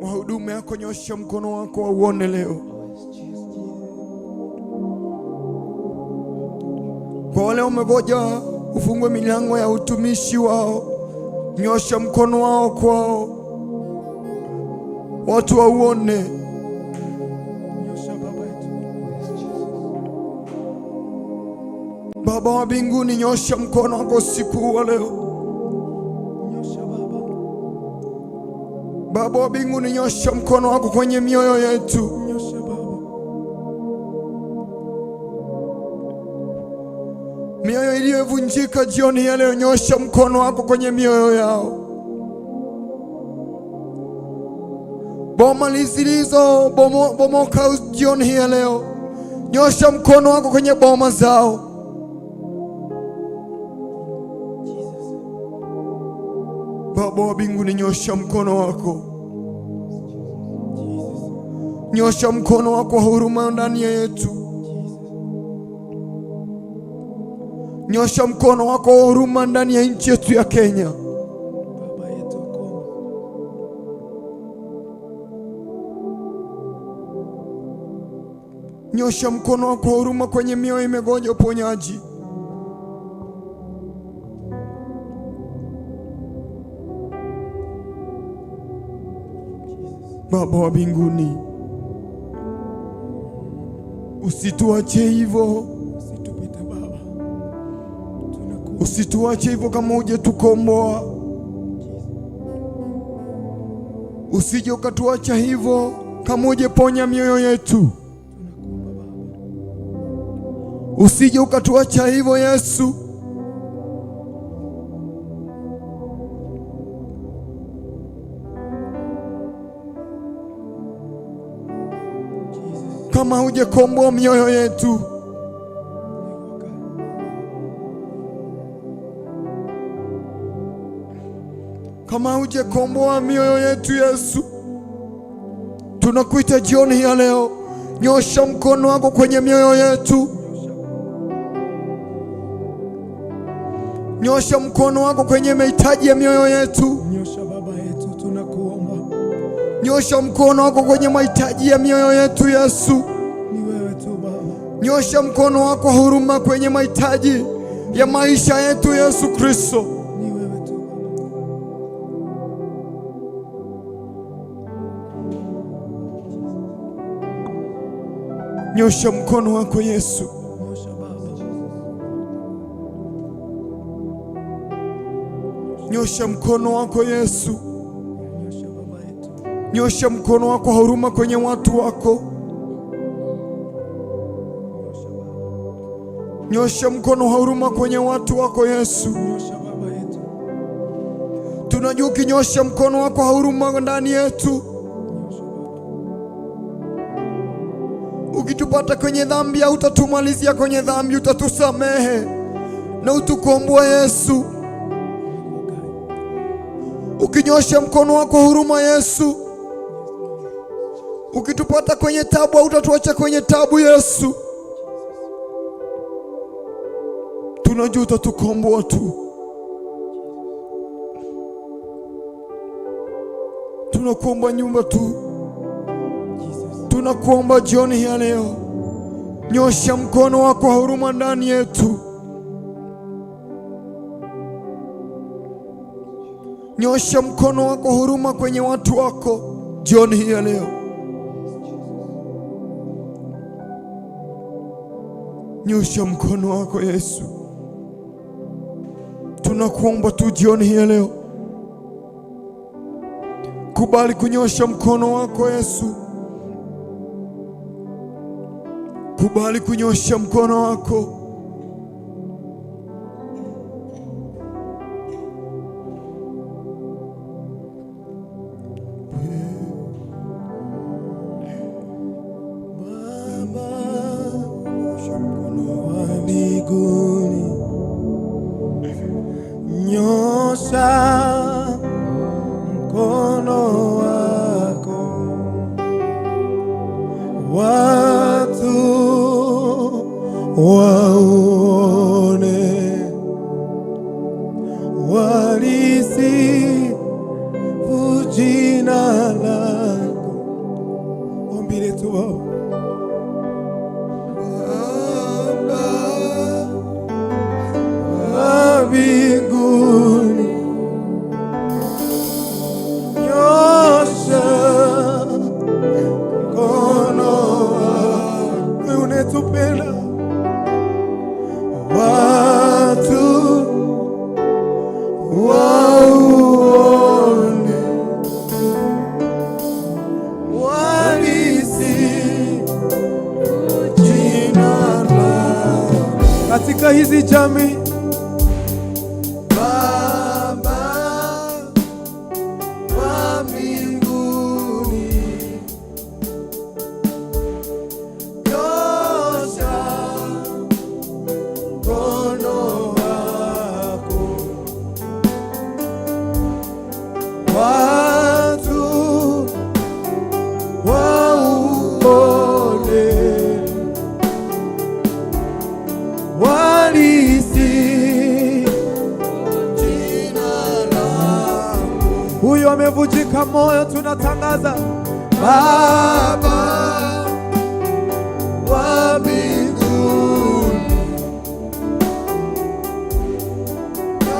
wa huduma yako, nyosha mkono wako wauone leo. Kwa wale wamengoja ufungue milango ya utumishi wao, nyosha mkono wao kwao, watu wauone. Nyosha Baba yetu. Baba wa mbinguni, nyosha mkono wako usiku wa leo. Nyosha Baba. Baba wa mbinguni, nyosha mkono wako kwenye mioyo yetu. Nyosha Baba. Mioyo iliyovunjika. imevunjika jioni ya leo, nyosha mkono wako kwenye mioyo yao. Boma zilizo bomoka jioni hii ya leo, nyosha mkono wako kwenye boma zao. Baba wa mbinguni, nyosha mkono wako, nyosha mkono wako wa huruma ndani yetu. Nyosha mkono wako wa huruma ndani ya nchi yetu ya Kenya. Baba yetu kuomba. Nyosha mkono wako wa huruma kwenye mioyo imegonja uponyaji. Baba wa mbinguni, usituache hivyo, Usitupite Baba, tunakuomba. Usituache hivyo kama hujetukomboa. Usije ukatuacha hivyo kama hujeponya mioyo yetu. Tunakuomba Baba, Usije ukatuacha hivyo Yesu. Jesus, Kama hujekomboa mioyo yetu. Kama hujekomboa mioyo yetu Yesu, tunakuita jioni ya leo, nyosha mkono wako kwenye mioyo yetu, nyosha mkono wako kwenye mahitaji ya mioyo yetu, Nyosha Baba yetu, tunakuomba. Nyosha mkono wako kwenye mahitaji ya mioyo yetu Yesu, Ni wewe tu Baba, nyosha mkono wako wa huruma kwenye mahitaji ya maisha yetu Yesu Kristo. Ni wewe tu Baba. Nyosha mkono wako Yesu. Nyosha Baba, Nyosha mkono wako Yesu. Nyosha Baba yetu, Nyosha mkono wako wa huruma kwenye watu wako. Nyosha Baba, Nyosha mkono wa huruma kwenye watu wako Yesu. Nyosha Baba yetu, Tunajua ukinyosha mkono wako wa huruma ndani yetu, nyosha Baba, ukitupata kwenye dhambi, hautatumalizia kwenye dhambi, utatusamehe na utukomboa Yesu. Ukinyosha mkono wako wa huruma Yesu, ukitupata kwenye tabu, hautatuacha kwenye tabu Yesu. Tunajua utatukomboa tu. Tunakuomba nyumba tu, Jesus, tunakuomba jioni hii ya leo, nyosha mkono wako wa huruma ndani yetu, nyosha mkono wako wa huruma kwenye watu wako jioni hii ya leo. Nyosha mkono wako Yesu, tunakuomba tu jioni hii ya leo, kubali kunyosha mkono wako Yesu, kubali kunyosha mkono wako. Baba wa mbinguni, nyosha mkono wako, watu waone, walisifu jina lako. Ombi letu Baba. Baba Wa mbinguni, nyosha mkono wako, wewe unatupenda, watu wauone. Huyu amevunjika moyo, tunatangaza Baba wa mbinguni,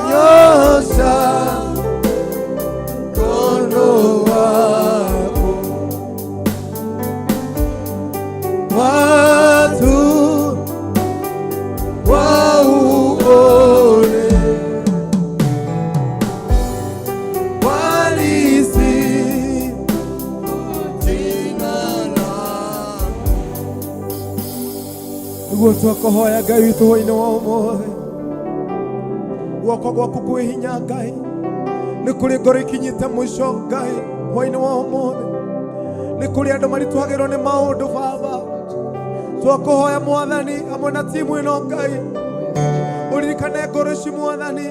nyosha mkono wako, watu wauone, walisi jina lako. Niguo twakohoya Ngai witũ hwainĩ wa ũmũthĩ, guoko gwaku kwĩ hinya Ngai, nĩ kũrĩ ngoro ikinyĩte mũico Ngai hwainĩ wa ũmũthĩ, nĩ kũrĩ andũ maritũhagĩrwo nĩ maũndũ Baba. Twakohoya Mwathani hamwe na timu ĩno Ngai, uririkane ngoro ici Mwathani,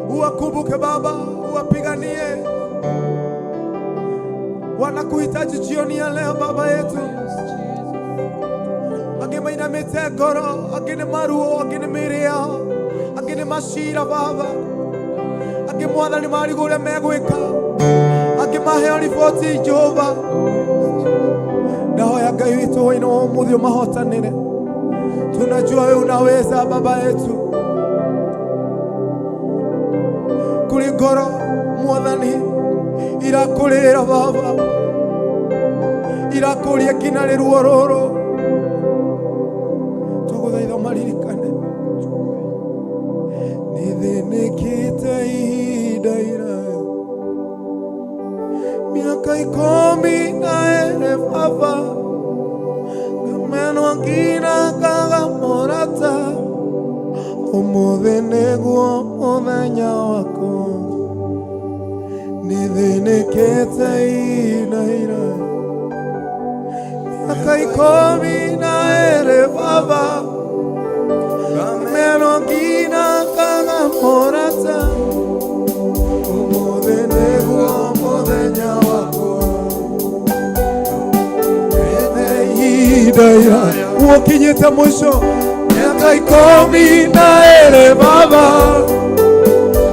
uwakumbuke Baba, uwapiganie wanakuhitaji jioni ya leo Baba yetu. Angĩ mainamĩte ngoro, angĩ nĩ maruo, angĩ nĩ mĩĩrĩ yao, angĩ nĩ macira Baba, angĩ Mwathani marigwo ũrĩa megwĩka, angĩ maheo riboti Jehova. Ndahoya Ngai witũ hwainĩ wa ũmũthĩ ũmahotanĩre. Tunajua wewe unaweza Baba yetu. Kũrĩ ngoro Mwathani irakũrĩra Baba, irakũria nginya rĩ ruo rũrũ, twagũthaitha ũmaririkane. Nĩthĩnĩkĩte ihinda iraya, miaka 14 Baba, ngamenwo nginya ngaga mũrata, ũmũthĩ nĩguo mũthenya wakwa. Nĩthĩnĩkĩte ihinda iraya, miaka 14 Baba, ngamenwo nginya ngaga mũrata, ũmũthĩ nĩguo mũthenya wakwa. Ihinda iraya ũkinyĩte mũico, miaka 14 Baba,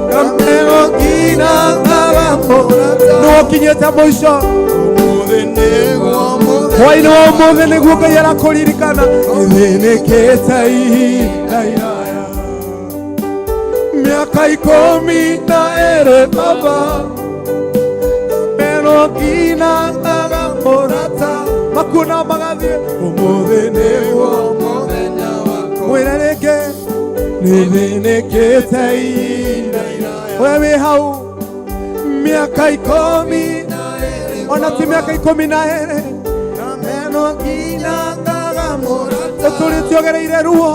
ngamenwo nginya ngaga mũrata, nĩũkinyĩte mũico. Ũmũthĩ nĩguo mũthenya Hwainĩ wa ũmũthĩ nĩguo Ngai arakũririkana. Ĩthĩnĩkĩte ihinda iraya, miaka 14 Baba, ngamenwo nginya ngaga mũrata, makuona magathiĩ. Ũmũthĩ nĩguo mũthenya wakwa. Mwĩre rĩngĩ, nĩthĩnĩkĩte ihinda iraya. We wĩ hau miaka ikũmi, ona ti miaka 12, Ngamenwo nginya ngaga mũrata, ũtũrĩte ũgereire ruo.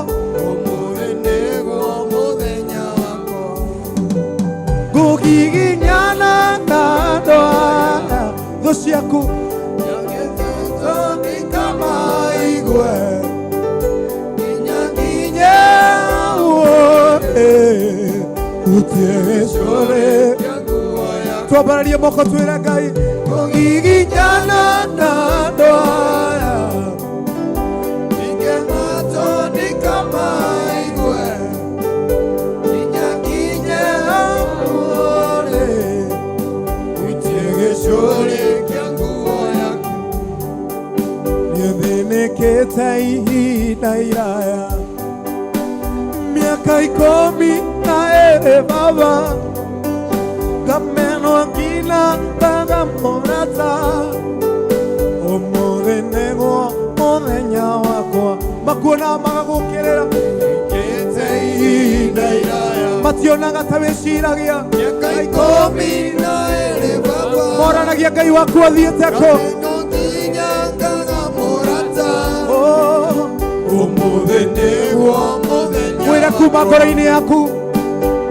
Ũmũthĩ nĩguo mũthenya wakwa. Ngugiginyana na andũ aya, thũ ciaku Nyagĩtwo maigue nginya nginye wone hutie gĩcũrĩ. nginya nguo yakwa. Twambararie moko twĩre Ngai, ngugiginyana na andũ aya, Ingĩmatũndĩka maigue nginya nginye wone hutie gĩcũrĩ kĩa nguo yaku. Nĩthĩnĩkĩte ihinda iraya, miaka 12 Baba, ngamenwo nginya ngaga mũrata, ũmũthĩ nĩguo mũthenya wakwa. Makuona magagũkĩrĩra, Ngĩte ihinda iraya, mationaga ta wĩciragia, mĩaka 12 Baba, moranagia Ngai waku athiĩte kũ. ngamenwo nginya ngaga mũrata, Oh, ũmũthĩ nĩguo mũthenya mwĩre kuma ngoro-inĩ yaku,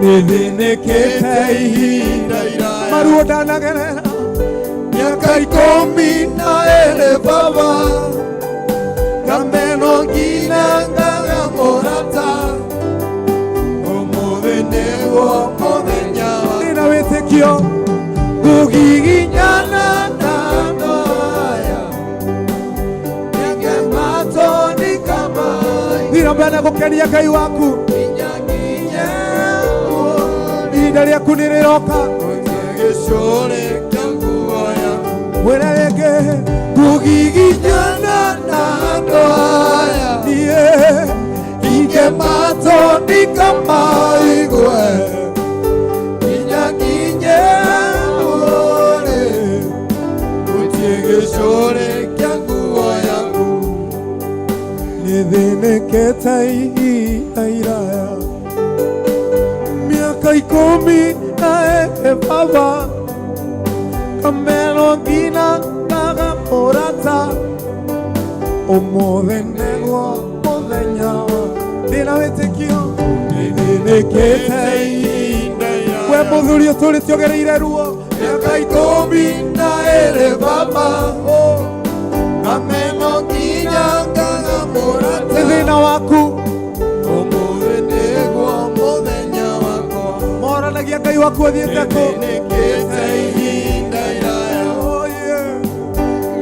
nĩthĩnĩkĩte ihinda ihinda iraya, maruo ndanagerera, mĩaka 12 Baba, ngamenwo nginya ngaga mũrata, ũmũthĩ nĩguo mũthenya wakwa. Nina wĩtĩkio ngugiginyana na andũ aya, Nĩngematũndĩka maigue thira mbere gũkenia Ngai waku, nginya nginye wone ihinda rĩaku nĩ rĩroka. hutie gĩcũrĩ kĩa nguo yaku. Mwĩre rĩngĩ. Kũgiginyana na andũ aya. Niĩ Ingematondika maigue nginya nginye ore utie gĩcũrĩ kĩa nguo yaku. Nĩthĩnĩkĩte ihinda iraya, mĩaka 12 baba, kameno nginya ngaga mũrata, ũmũthĩ nĩguo mũthenya wa ndĩna wĩtĩkio. Nĩthĩnĩkĩte ihinda we iraya mũthuri ũtũrĩte ũgereire ruo. Mĩaka 12 baba, kameno nginya ngaga mũrata. Nĩ thĩna waku. Ũmũthĩ nĩguo mũthenya wakwa. Moranagia Ngai waku athiĩte kũ? Nĩthĩnĩkĩte ihinda iraya. Oh, yeah.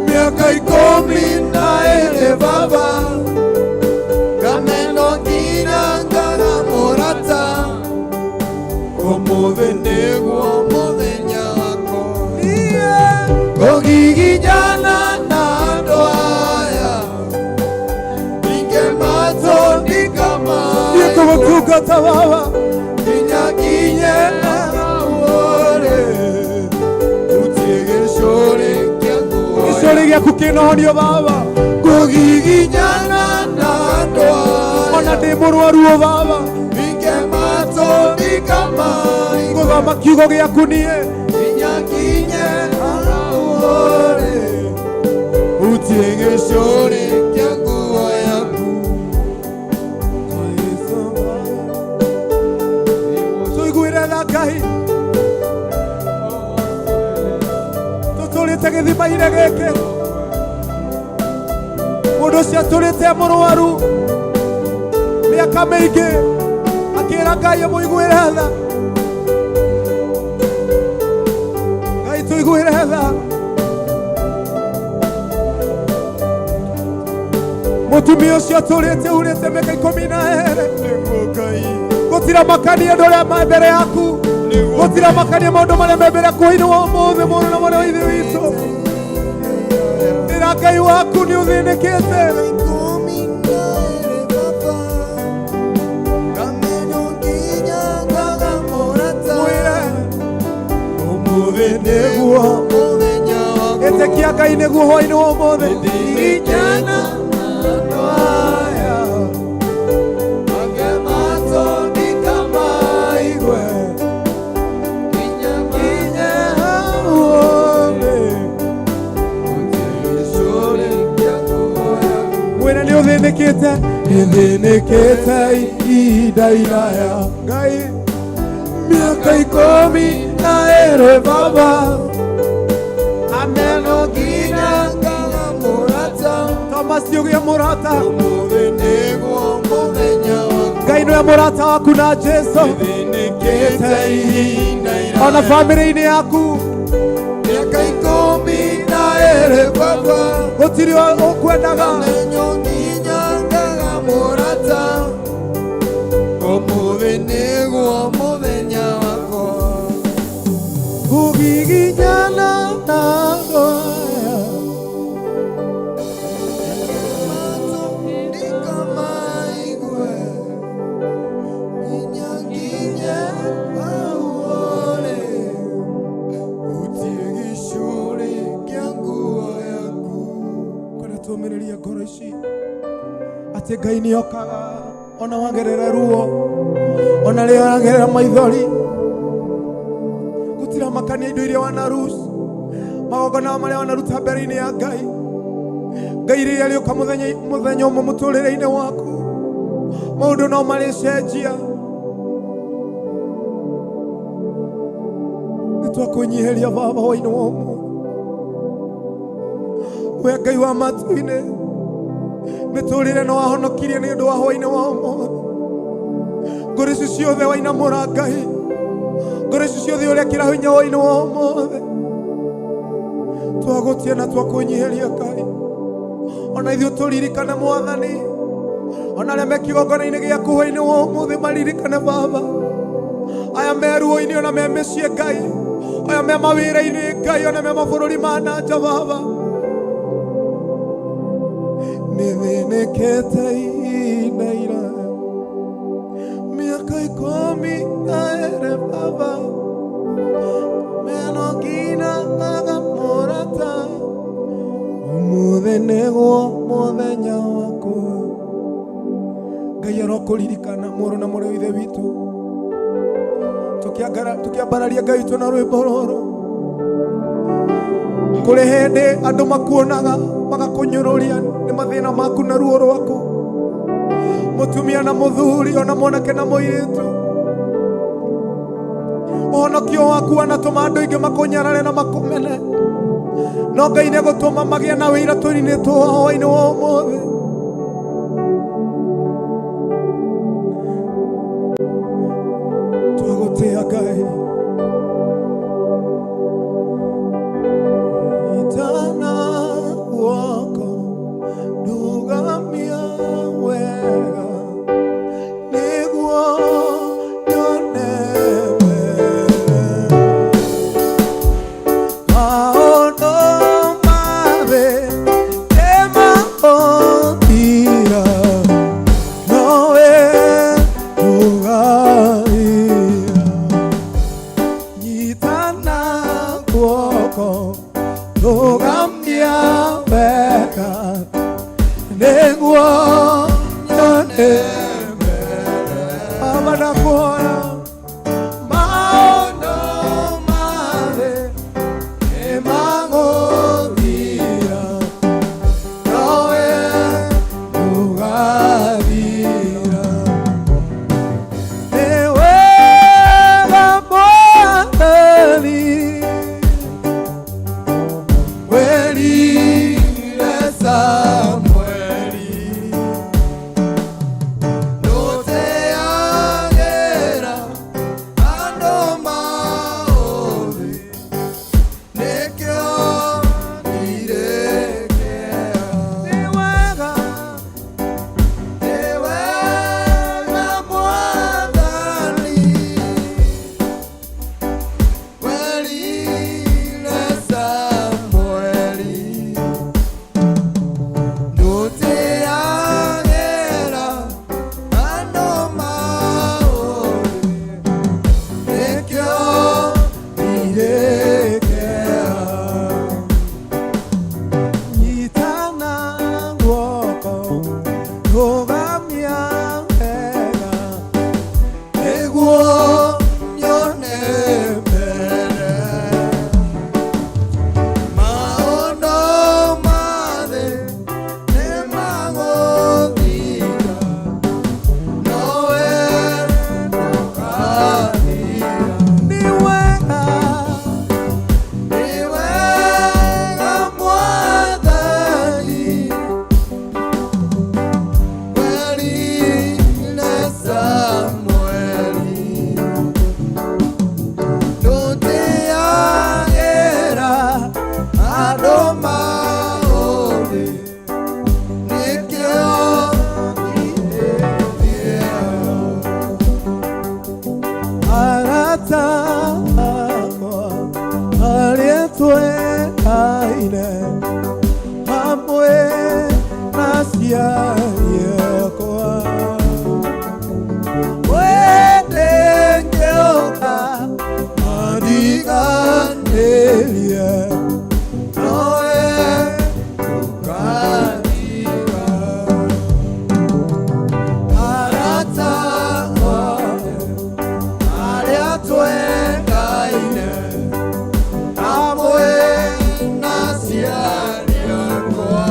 Mĩaka 12 baba, kameno nginya ngaga mũrata, ũmũthĩ nĩguo mũthenya wakwa. Yeah. Kũgiginyana na andũ aya ingĩmatũndika Niĩ kũgũtungata baba. Nginya nginye ore utie gĩcũrĩ kĩa nguo. Gĩcũrĩ gĩaku kĩna ũhonio baba. Kũgiginyana na andũ aya Ona ndĩ mũrwaru o baba. Ingematũndika maigue Ngũthoma kiugo gĩaku niĩ. Nginya nginye ore utie gĩcũrĩ kĩa nguo yaku. Tũiguĩre tha Ngai, tũtũrĩte gĩthima-inĩ gĩkĩ, mũndũ ũcio atũrĩte e mũrwaru mĩaka mĩingĩ akĩra Ngai amũiguĩre tha. Ngai tũiguĩre tha. Mũtumia ũcio atũrĩte urĩte mĩaka 12. Nĩguo Ngai. Gũtira makania andũ arĩa me mbere yaku, gũtira makania maũndũ marĩa me mbere yaku hwaĩ-inĩ wa ũmũthĩ, mũrũ na mwana wa ithe witũ. Ĩra Ngai waku nĩ ũthĩnĩkĩte. 12 baba, kameno nginya ngaga mũrata. Mwĩre. Ũmũthĩ nĩguo mũthenya wakwa. Ĩtĩkia Ngai nĩguo hwaĩ-inĩ wa ũmũthĩ. Nginyana andũ aya angĩmatũndika maigue nginya nginye ore utie gĩcũrĩ kĩa nguo yaku. Mwĩre nĩ ũthĩnĩkĩte. Nĩthĩnĩkĩte ihinda iraya Ngai, mĩaka 12 baba. Ameno nginya ngaga mũrata. Thomas ũgĩe mũrata. Ũmũthĩ nĩguo mũthenya wakwa. Ngai nĩwe mũrata waku na Jesu. Nĩthĩnĩkĩte ihinda iraya. Ona bamĩrĩ-inĩ yaku. Mĩaka 12 baba, gũtirĩ ũkwendaga. Kamenyo nginya ngaga mũrata. Ũmũthĩ nĩguo mũthenya wakwa. Kũgiginyana na andũ aya. Matũndika maigue nginya nginye hau ore utie gĩcũrĩ kĩa nguo yaku. Kwenda tũmĩrĩrie ngoro ici atĩ Ngai nĩ okaga ona wagerera ruo, ona rĩrĩa ũragerera maithori, gũtira makania indo iria wanarus magongona marĩa wanaruta mbere-inĩ ya Ngai. Ngai rĩrĩa rĩũka mũthenya mũthenya ũmwe mũtũrĩre-inĩ waku, maũndũ no marĩcenjia. Nĩ twakwĩnyihĩria baba hwaĩ-inĩ wa ũmũthĩ, we Ngai wa matu-inĩ, mĩtũrĩre no wahonokirie nĩ ũndũ wa hwaĩ-inĩ wa ũmũthĩ. Ngoro ici ciothe wainamũra Ngai, ngoro ici ciothe ũrekĩra hinya hwaĩ-inĩ wa ũmũthĩ, twagũtia na twakwĩnyihĩria Ngai. Ona ithuĩ tũririkane Mwathani, ona arĩa me kĩgongona-inĩ gĩaku hwaĩ-inĩ wa ũmũthĩ maririkane baba, aya me ruo-inĩ ona me mĩciĩ Ngai. Aya me mawĩra-inĩ Ngai, ona me mabũrũri ma na nja Baba. Nĩthĩnĩkĩte ihinda iraya, mĩaka 12 Baba, meno nginya aga mũrata. Ũmũthĩ nĩguo mũthenya wakwa. Ngai arokũririkana mũrũ na mũrĩ wa ithe witũ. Tukiambararia Ngai witũ na rwĩmbo rũrũ. Kũrĩ hĩndĩ andũ makuonaga magakũnyũrũria nĩ mathĩna maku na ruo rwaku. Mũtumia na mũthuri, ona mwanake na mũirĩtu. Ũhonokio waku wanatũma andũ aingĩ makũnyarare na makũmene. No Ngai nĩ egũtũma magĩe na wĩira tũri-inĩ twao hwaĩ-inĩ wa ũmũthĩ. Twagũtĩa Ngai. Itana guoko ndũgamia wega nĩguo nyone mbere. Maũndũ mathĩ nĩmahũthira, nowe ndũgathira. Nyitana guoko ndũgamia wega nĩguo nyone mbere. Baba ndakuhoya maũndũ mathĩ nĩmagũthira, nowe ndũgathira. Nĩ wega Mwathani, werire Samueli, ndũteagĩra andũ maũthĩ, nĩkĩo ndirĩkĩa. Nĩ wega, nĩ wega Mwathani, werire Samueli, ndũteagĩra andũ maũthĩ, nĩkĩo ndirĩkĩa. Nyitana guoko ndũgamia wega nĩguo nyone mbere. Maũndũ mathĩ nĩmagũthira, nowe ndũgathira. Nĩ wega, nĩ wega Mwathani, werire Samueli, ndũteagĩra andũ maũthĩ, nĩkĩo ndirĩkĩa. Arata akwa arĩa twendaine hamwe na aciari akwa, wende ngĩũka mandiganĩrie, nowe ndũkandiga. Arata akwa arĩa twendaine hamwe na aciari akwa.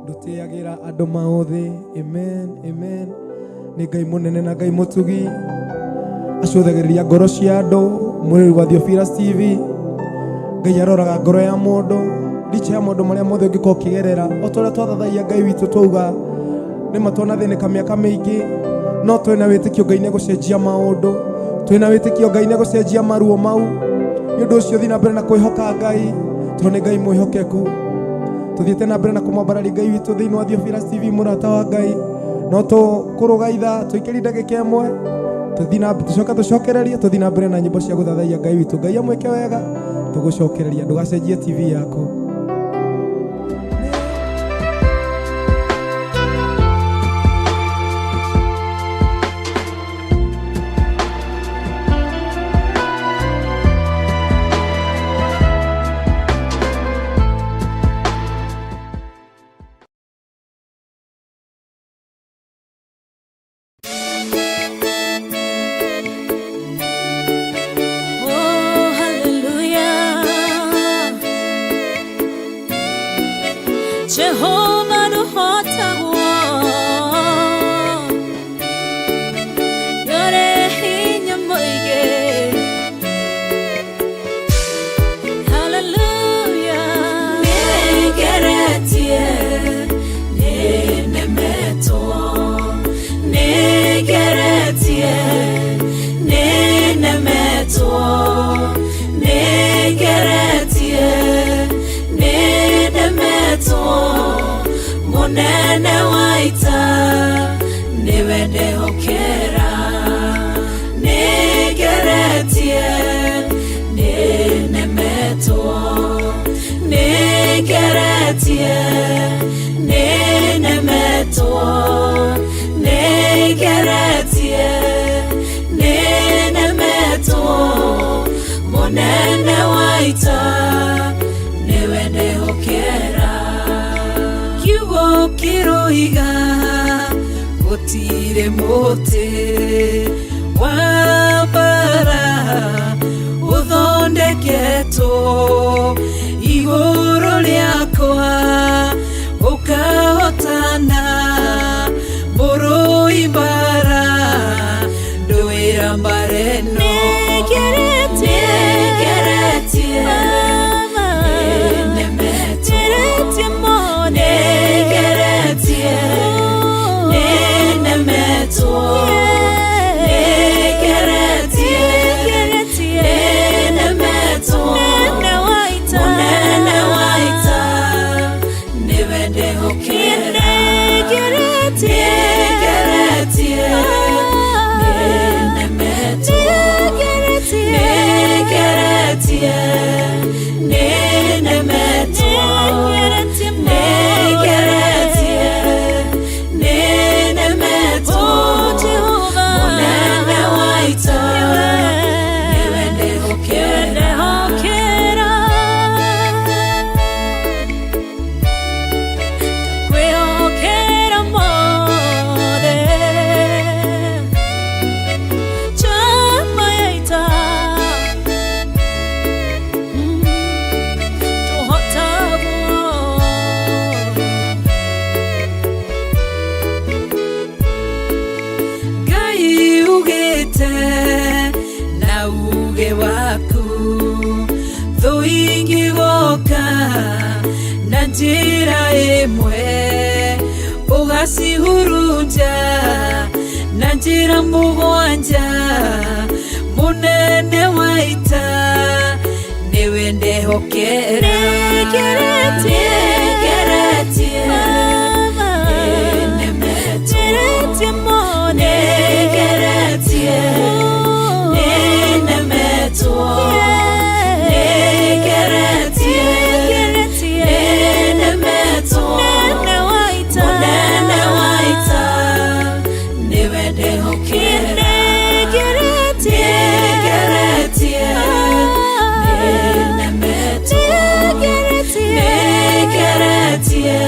Ndũtĩagĩra andũ maũthĩ. Amen, amen. Nĩ Ngai mũnene na Ngai mũtugi, acũthagĩrĩria ngoro cia andũ. Mwĩrĩ wa Theophilus TV, Ngai aroraga ngoro ya mũndũ licha ya maũndũ marĩa mothe ũngĩkorwo ũkĩgerera. O ta ũrĩa twathathaia Ngai witũ, twauga nĩ ma twanathĩnĩka mĩaka mĩingĩ, no twĩna wĩtĩkio Ngai nĩ gũcenjia maũndũ, twĩna wĩtĩkio Ngai nĩ gũcenjia maruo mau. Nĩ ũndũ ũcio thiĩ na mbere na kwĩhoka Ngai, tondũ nĩ Ngai mwĩhokeku. Tũthiĩte na mbere na kũmwambararia Ngai witũ thĩinĩ wa Theophilus TV. Mũrata wa Ngai, no tũkũrũgaitha tũikĩri ndagĩka ĩmwe, tũthiĩ na tũcoke tũcokererie, tũthiĩ na mbere na nyĩmbo cia gũthathaiya Ngai witũ. Ngai amwĩke wega. Tũgũcokereria, ndũgacenjie TV yaku. Oh, hallelujah. Jehovah nũhotagwo, nĩũrĩ hinya mũingĩ. Hallelujah. Nĩngeretie, nĩnemetwo, nĩngeretie, nĩnemetwo, nĩngeretie, nĩnemetwo, mũnene wa ita nĩwe ndehokera. Nĩngeretie, nĩnemetwo, nĩngeretie, nĩnemetwo, nĩngeretie, nĩnemetwo, mũnene wa ita nĩwe ndehokera. Kiugo kĩroiga gũtirĩ mũtĩ wa mbara ũthondeketwo igũrũ rĩakwa ũkahotana. Mũrũi mbara ndũĩra mbara ĩno. Nĩngeretie, nĩnemetwo, nĩngeretie, nĩnemetwo, nĩngeretie, nĩnemetwo, mũnene wa ita nĩwe ndehokera. Nĩngeretie, nĩnemetwo, nĩngeretie, nĩnemetwo, nĩngeretie, nĩnemetwo, mũnene wa ita nĩwe ndehokera. Kwĩhokera mothe chama ya ita tũhotagwo. Ngai ugĩte na uge waku, thũ ingĩgoka na njĩra ĩmwe, ũgacihurunja na njĩra mũgwanja. Mũnene wa ita nĩwe ndehokera. Nĩngeretie, nĩnemetwo, nĩngeretie, nĩnemetwo, nĩngeretie, nĩnemetwo, mũnene wa ita nĩwe ndehokera. Nĩngeretie, nĩnemetwo, nĩngeretie.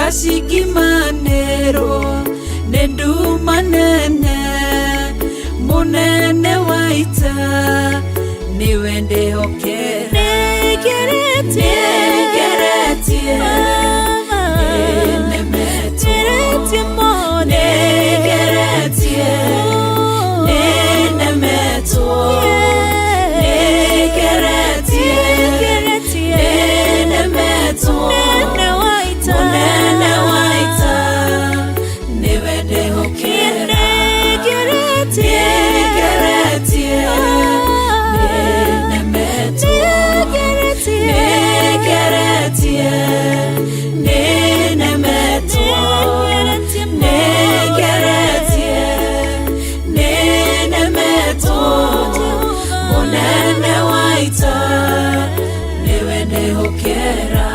Ngacingimanĩrwo nĩ nduma nene, mũnene wa ita nĩwe ndĩhokera. Nĩngeretie, nĩnemetwo. Nĩngeretie, nĩnemetwo. Nĩngeretie, nĩnemetwo. Mũnene wa ita nĩwe ndĩhokera. Nĩngeretie, nĩnemetwo. Nĩngeretie, nĩnemetwo. Nĩngeretie, nĩnemetwo. Mũnene wa ita nĩwe ndĩhokera.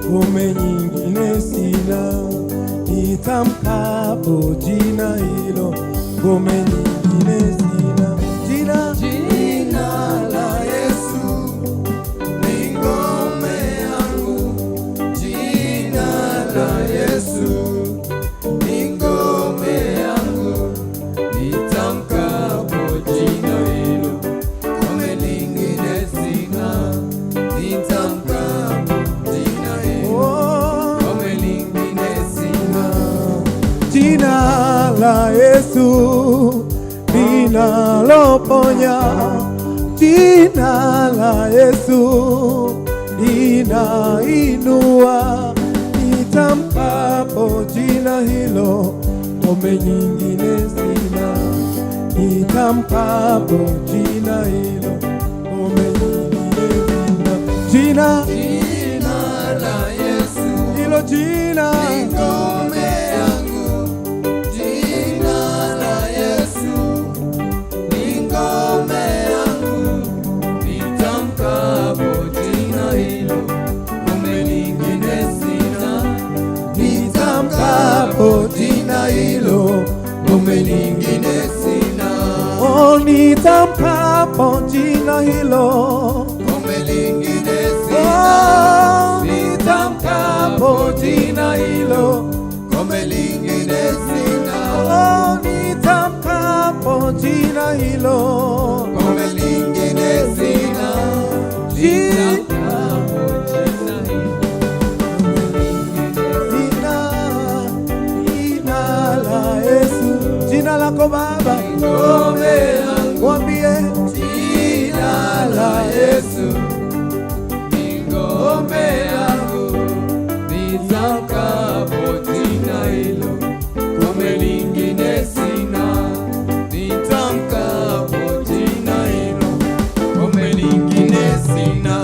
Ngome nyingine sina, nitamkapo jina hilo, ngome nyingine sina. Jina, Jina la Yesu ni ngome yangu, jina la Yesu ni ngome yangu, nitamkapo jina hilo, ngome lingine sina, nitamkapo jina hilo, oh, ngome lingine sina. Jina la Yesu linaloponya, jina la Yesu linainua, nitamkapo jina hilo, ngome nyingine sina, nitamkapo jina hilo, ngome nyingine sina. Jina, Jina la Yesu hilo jina, ni ngome yangu, jina la Yesu ni ngome yangu, nitamkapo jina hilo, ngome lingine sina, nitamkapo jina hilo, ngome lingine sina, oh, nitamkapo jina hilo. ngome lingine sina, Oh, nitamkapo jina hilo, ngome lingine sina, oh, nitamkapo jina hilo, ngome lingine sina. Jina, jina, jina la Yesu, jina lako Baba, Ngome yangu. mwambie Jina la Yesu ni ngome yangu, nitamkapo jina hilo, ngome lingine sina, nitamkapo jina hilo, ngome lingine sina.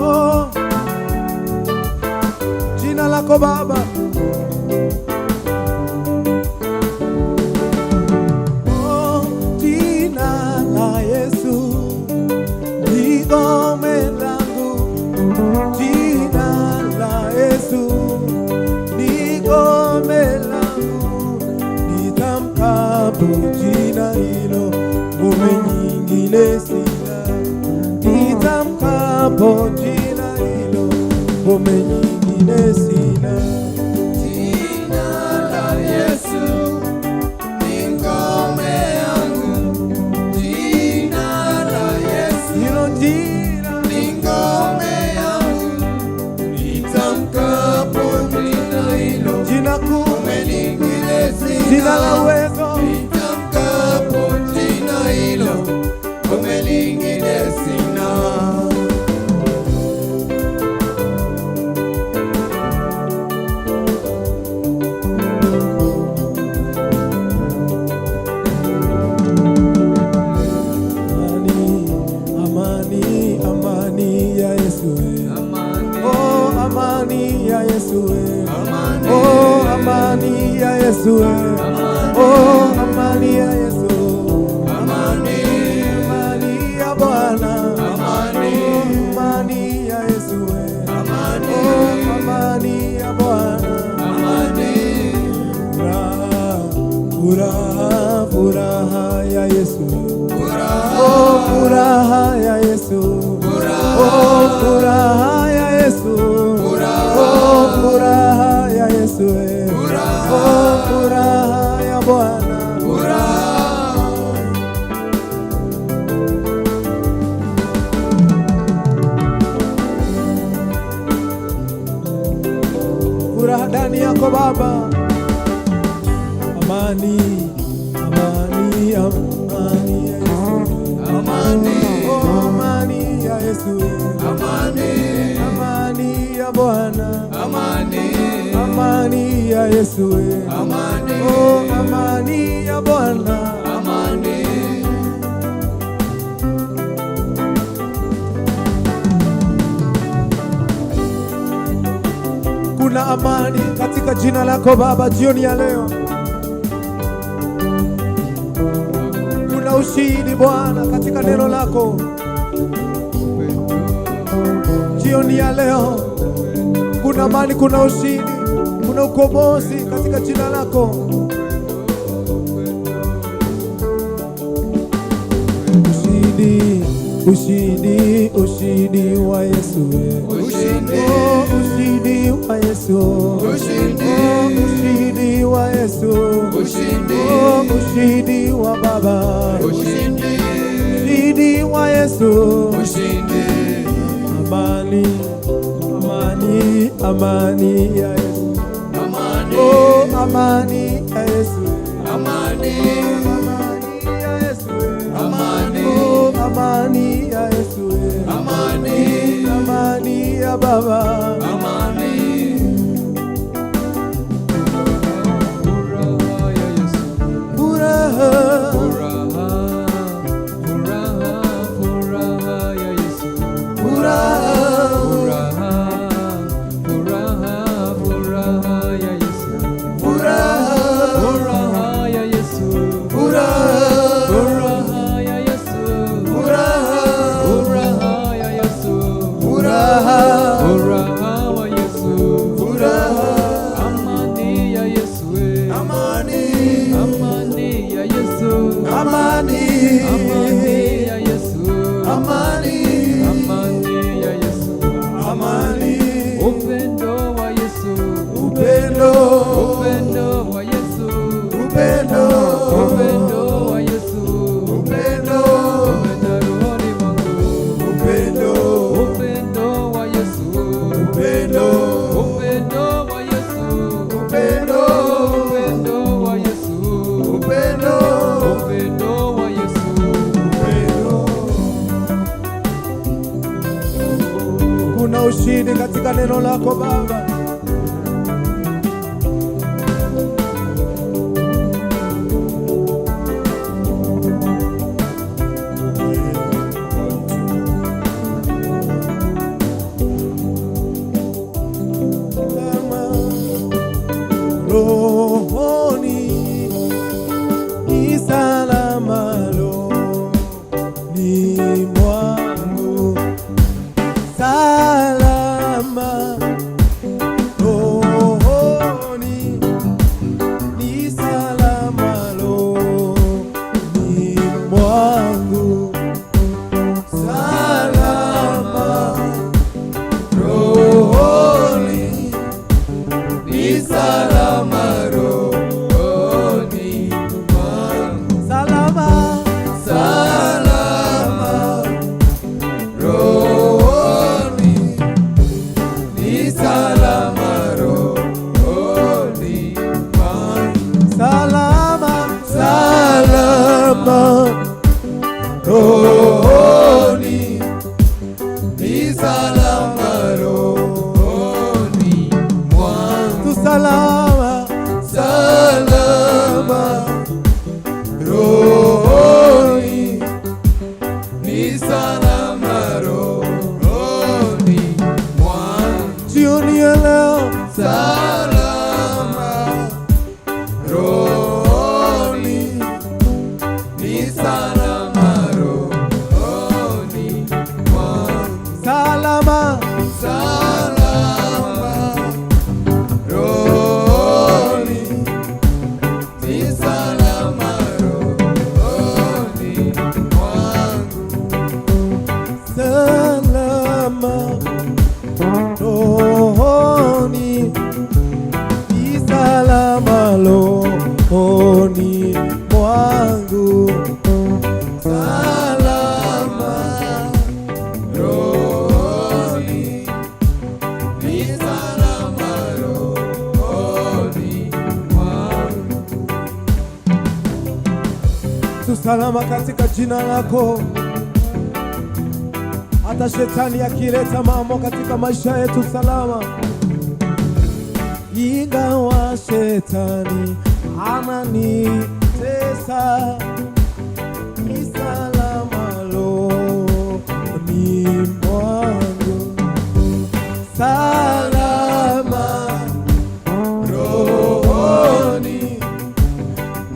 oh, jina lako Baba, oh, jina la Yesu ni ngome langu, jina la Yesu ni ngome langu, nitamkapo jina hilo, ngome nyingine sina, nitamkapo jina hilo, ngome nyingine sina. Jina la Yesu ni ngome yangu, jina la Yesu Hilo jina ni ngome yangu, nitamkapo jina hilo, jina kuu, ngome lingine sina, jina la uwezo, nitamkapo jina hilo, ngome lingine sina. Amani, amani, amani ya Yesu we. Amani, Oh, amani ya Yesu we. amani, Oh, amani ya Yesu we. Oh, amani ya Yesu. amani, Amani ya Bwana. Amani. Oh, amani ya Yesu we. amani, Oh, amani ya Bwana. amani. Furaha, furaha, furaha ya Yesu. Furaha, Oh, furaha ya Yesu. Oh, furaha ya Yesu. Oh, furaha ya Yesu. Oh, furaha ya Bwana. furaha. Furaha ndani yako Baba. Amani, amani, amani ya Yesu. Amani, Oh, amani ya Yesu. amani, Amani ya Bwana. amani, Amani ya Yesu. amani, Oh, amani ya Bwana. amani. Kuna amani katika jina lako Baba jioni ya leo. Kuna ushindi Bwana katika neno lako. Jioni ya leo kuna amani, kuna ushindi, kuna ukombozi katika jina lako. Ushindi, ushindi, ushindi wa Yesu. Ushindi. Oh, ushindi wa Yesu. Ushindi. Oh, ushindi wa Yesu. Ushindi. Oh, ushindi wa Baba. Ushindi. Ushindi wa Yesu. Ushindi. Amani, amani, amani ya Yesu. Amani. Oh, amani ya Yesu. Amani. Amani ya Yesu. Amani. Oh, amani ya Yesu. Amani. Amani ya Baba. Amani. Furaha ya Yesu. Furaha. Furaha. Furaha. Furaha ya Yesu. Furaha. Furaha. Furaha. Furaha ya Yesu. Furaha. Furaha ya Yesu. Furaha. Furaha ya Yesu. Furaha. Furaha ya Yesu. Furaha. Furaha wa Yesu. Furaha. Amani ya Yesu. Amani. Amani ya Yesu. Amani. Amani ya Yesu. Amani. Amani ya Yesu. Amani. Upendo wa Yesu. Upendo. Upendo wa Yesu. Upendo. Upendo wa Yesu. Upendo. Upendo rohoni mwangu. Upendo. Upendo wa Yesu. Upendo. Upendo wa Yesu. Upendo. Upendo wa Yesu. Upendo. Upendo wa Yesu. Upendo. Kuna ushindi katika neno lako Baba. Salama rohoni ni salama rohoni mwangu, salama rohoni ni salama rohoni mwangu, salama rohoni Ni salama rohoni mwangu. salama Salama rohoni. Ni salama rohoni mwangu. salama Salama rohoni. Ni salama rohoni mwangu. Tu salama Salama rohoni, ni salama rohoni mwangu. Jioni ya leo Salama rohoni, ni salama rohoni mwangu. Salama Salama rohoni, ni salama rohoni mwangu. Salama rohoni ni salama rohoni mwangu. Salama rohoni, ni salama rohoni mwangu. Tu salama katika jina lako. Hata shetani akileta mambo katika maisha yetu, salama. Ingawa shetani ananitesa, ni salama rohoni mwangu. Salama rohoni,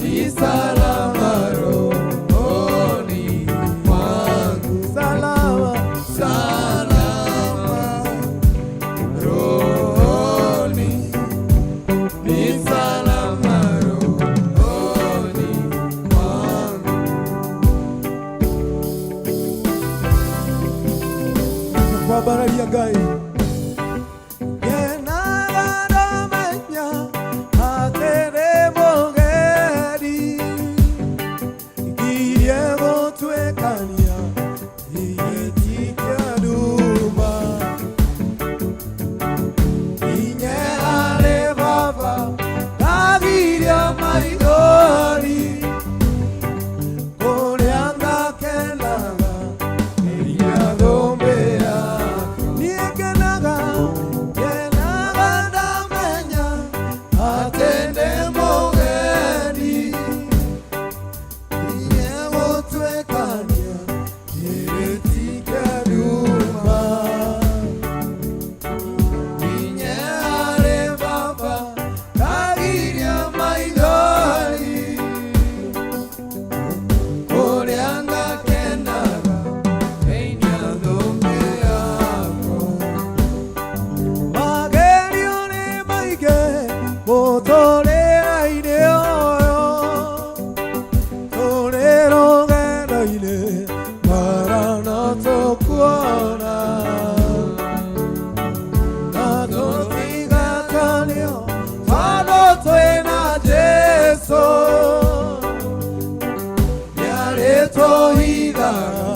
ni salama rohoni mwangu. Salama Salama Kwambararia Ngai. Ngenaga ndamenya atĩ ndĩ mũgeni, ngirie gũtuĩkania gĩti kĩa nduma. Inye harĩ Baba ndagiria maithori, kũrĩa ngakenaga iria thũmbĩ yaku. Niĩ ngenaga, ngenaga ndamenya atĩ ndĩ mũgeni, ngirie gũtuĩkania gĩti kĩa nduma. Inye harĩ Baba ndagiria maithori, kũrĩa ngakenaga thĩinĩ thũmbĩ yakwa. Magerio nĩ maingĩ mũtũrĩre-inĩ ũyũ, tũrĩ rũgendo-inĩ mara no tũkuona, na tũtigatanio tondũ twĩna Jesũ, nĩarĩtũhithaga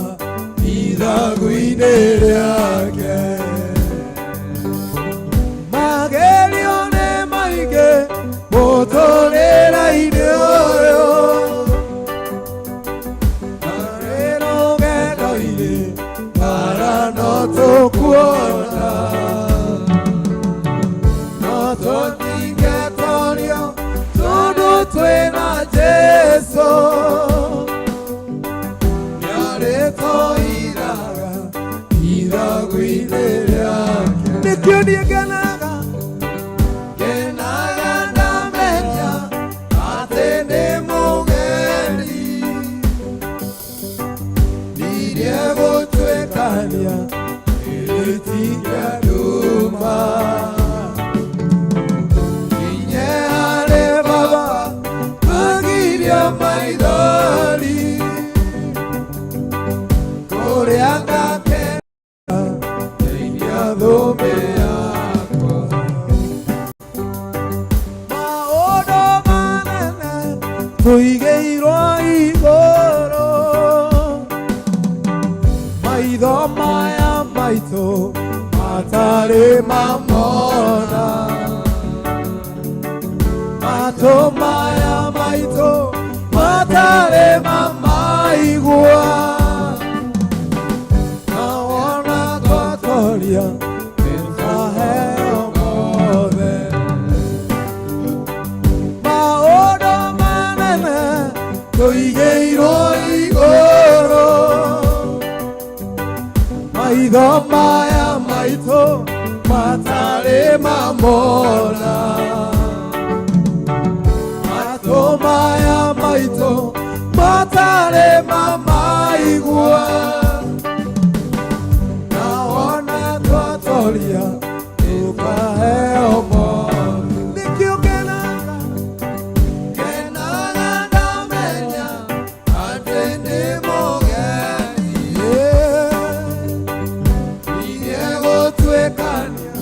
ithagu-inĩ rĩake. Magerio nĩ maingĩ mũtũrĩre-inĩ ũyũ, tũrĩ rũgendo-inĩ mara no tũkuona, no tũtingĩtorio tondũ twĩna Jesũ, nĩarĩtũhithaga ithagu-inĩ rĩake. Nĩkĩo niĩ ngenaga, ngenaga ndamenya atĩ ndĩ mũgeni, ngirie gũtuĩkania gĩti kĩa nduma. Inye harĩ Baba agiria maithori, kũrĩa ngakena thĩinĩ thũmbĩ yakwa. Maũndũ manene tũigĩirwo igũrũ, maitho maya maitũ matarĩ mamona, matũ maya maitũ matarĩ mamaigua, na wona twatoria tũkaheo mothe. Maũndũ manene tũigĩirwo igũrũ, maitho maya maitũ matarĩ mamona, matũ maya maitũ matarĩ mamaigua, na wona twatoria tũkaheo mothe. Nĩkĩo ngenaga, ngenaga ndamenya atĩ ndĩ mũgeni, ngirie gũtuĩkania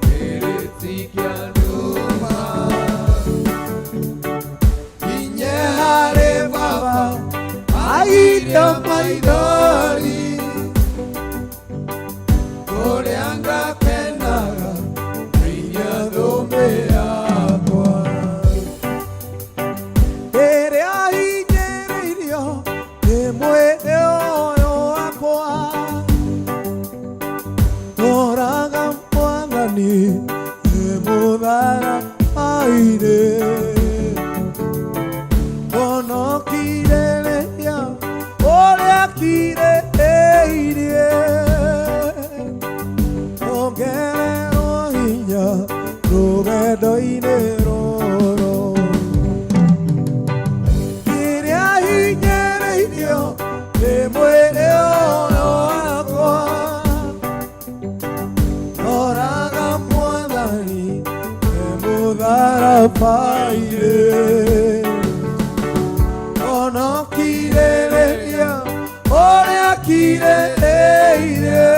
gĩti kĩa nduma. Inye harĩ Baba agiria maithori, kũrĩa ngakenaga thĩinĩ thũmbĩ yakwa. Ĩrĩa hinyĩrĩirio nĩ mwĩrĩ ũyũ wakwa, toraga Mwathani nĩ mũtharaba-inĩ, honokirĩrĩria ũrĩa kirĩrĩirie, ongererwo hinya rũgendo-inĩ rũrũ. Rĩrĩa hinyĩrĩirio nĩ mwĩrĩ ũyũ wakwa, toraga Mwathani nĩ mũtharaba-inĩ, honokirĩrĩria ũrĩa kirĩrĩirie.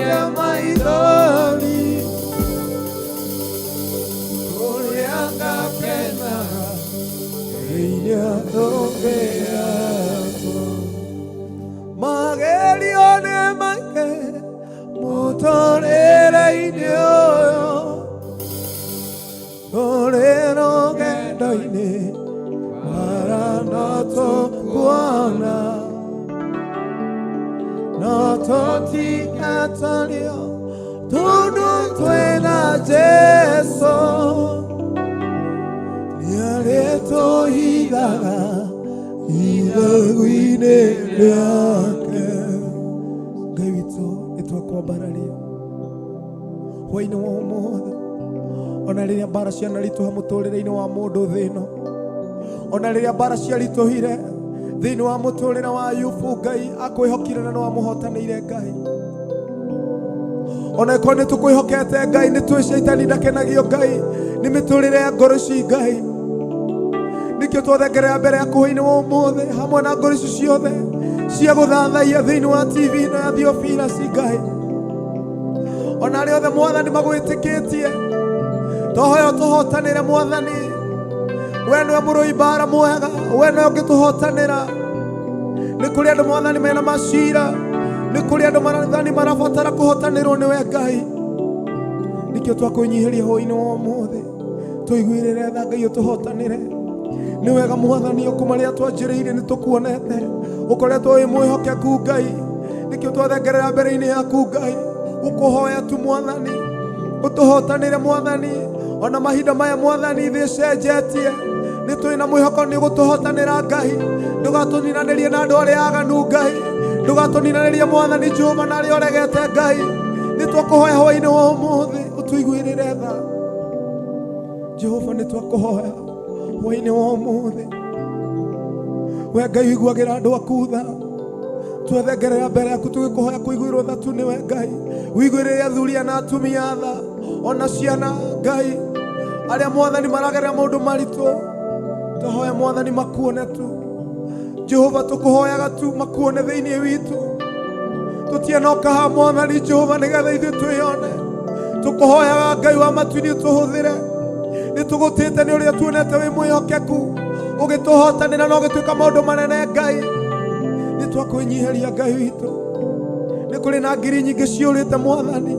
Nĩnjitĩrĩirie maithori kũrĩa ngakenaga thĩinĩ wa thũmbĩ yakwa. Magerio nĩ maingĩ mũtũrĩre-inĩ ũyũ, tũrĩ rũgendo-inĩ mara no tũkuona, no tũtigatorio tondũ twĩna Jesũ nĩarĩtũhithaga ithagu-inĩ rĩake. Ngai witũ, nĩtwakwambararia hwainĩ wa ũmũthĩ, ona rĩrĩa mbara cianaritũha mũtũrĩre-inĩ wa mũndũ thĩ ĩno, ona rĩrĩa mbara ciaritũhire thĩinĩ wa mũtũrĩre wa Ayubu, Ngai akwĩhokire na nĩwamũhotanĩire. Ngai, ona ĩkorwo nĩ tũkwĩhokete, Ngai, nĩ twĩ caitani ndakenagio, Ngai, nĩ mĩtũrĩre ya ngoro ici. Ngai, nĩkĩo twathengerera mbere yaku hwainĩ wa ũmũthĩ hamwe na ngoro ici ciothe cia gũthathaiya thĩinĩ wa TV ĩno ya Theophilus. Ngai, ona arĩa othe, Mwathani, magwĩtĩkĩtie, tũhoya ũtũhotanĩre. Mwathani, we nĩwe mũrũi mbara mwega, we nĩwe ũngĩtũhotanĩra. Nĩ kũrĩ andũ, Mwathani, mena macira, nĩ kũrĩ andũ, Mwathani, marabatara kũhotanĩrwo nĩwe. Ngai, nĩkĩo twakwĩnyihĩria hwainĩ wa ũmũthĩ, tũiguĩrĩre tha. Ngai, ũtũhotanĩre. Nĩ wega, Mwathani, kuma rĩrĩa twanjĩrĩirie nĩ tũkuonete ũkoretwo wĩ mwĩhokeku. Ngai, nĩkĩo twathengerera mbere-inĩ yaku. Ngai, ũkũhoya tu, Mwathani, ũtũhotanĩre. Mwathani, ona mahinda maya, Mwathani, thĩ ĩcenjetie, nĩ twĩ na mwĩhoko nĩ ũgũtũhotanĩra. Ngai, ndũgatũninanĩrie na andũ arĩa aganu. Ngai, ndũgatũninanĩrie, Mwathani Jehova, na arĩa ũregete. Ngai, nĩ twakũhoya hwainĩ wa ũmũthĩ ũtũiguĩrĩre tha. Jehova, nĩ twakũhoya hwainĩ wa ũmũthĩ, we Ngai ũiguagĩra andũ aku tha, twethengerera mbere yaku tũgĩkũhoya kũiguĩrwo tha tu nĩwe. Ngai, ũiguĩrĩre athuri na atumia tha, ona ciana. Ngai, arĩa, Mwathani, maragerera maũndũ maritũ, tũhoya, Mwathani, makuone tu. Jehova, tũkũhoyaga tu makuone thĩinĩ witũ. Tũtienoka haha, Mwathani Jehova, nĩgetha ithuĩ twĩyone. Tũkũhoyaga, Ngai wa matu-inĩ, tũhũthĩre. Nĩ tũgũtĩte nĩ ũrĩa tuonete wĩ mwĩhokeku, ũgĩtũhotanĩra na ũgĩtuĩka maũndũ manene. Ngai, nĩ twakwĩnyihĩria. Ngai witũ, nĩ kũrĩ na ngiri nyingĩ ciũrĩte. Mwathani,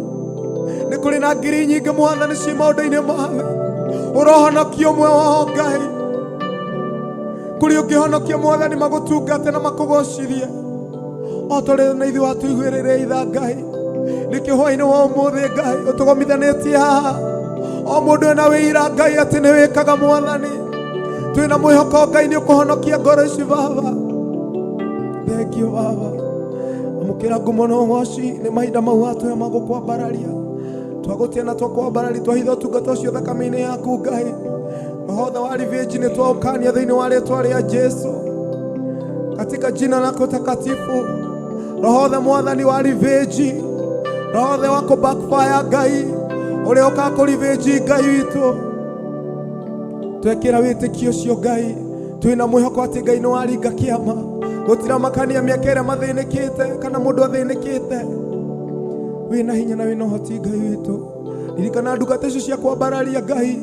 nĩ kũrĩ na ngiri nyingĩ, Mwathani, ci maũndũ-inĩ mawe, ũrohonokia ũmwe wao. Ngai, kũrĩ ũngĩhonokia, Mwathani, magũtungate na makũgocithie o tũrĩ na ithuĩ watũiguĩrĩre itha. Ngai, nĩkĩo hwainĩ wa ũmũthĩ, Ngai, ũtũgomithanĩtie haha, o mũndũ ena wĩira, Ngai, atĩ nĩ wĩkaga. Mwathani, twĩna mwĩhoko, Ngai, nĩ ũkũhonokia ngoro ici. Baba, thank you. Baba, amũkĩra ngumo na ũgoci nĩ mahinda mau watũhe ma gũkwambararia. Twagũtia na twakwambararia, twahitha ũtungata ũcio thakame-inĩ yaku. Ngai, roho othe wa revenge nĩ twaũkania thĩinĩ wa rĩtwa rĩa Jesu, katika jina lako takatifu. Roho othe, Mwathani, wa revenge, roho othe wa kũ backfire, Ngai, ũrĩa ũkaga kũ revenge, Ngai witũ, twekĩra wĩtĩkio ũcio. Ngai, twĩna mwĩhoko atĩ, Ngai, nĩ waringa kĩama. Gũtiramakania mĩaka ĩrĩa mathĩnĩkĩte kana mũndũ athĩnĩkĩte, wĩna hinya na wĩna ũhoti. Ngai witũ, ririkana ndungata icio cia kwambararia. Ngai,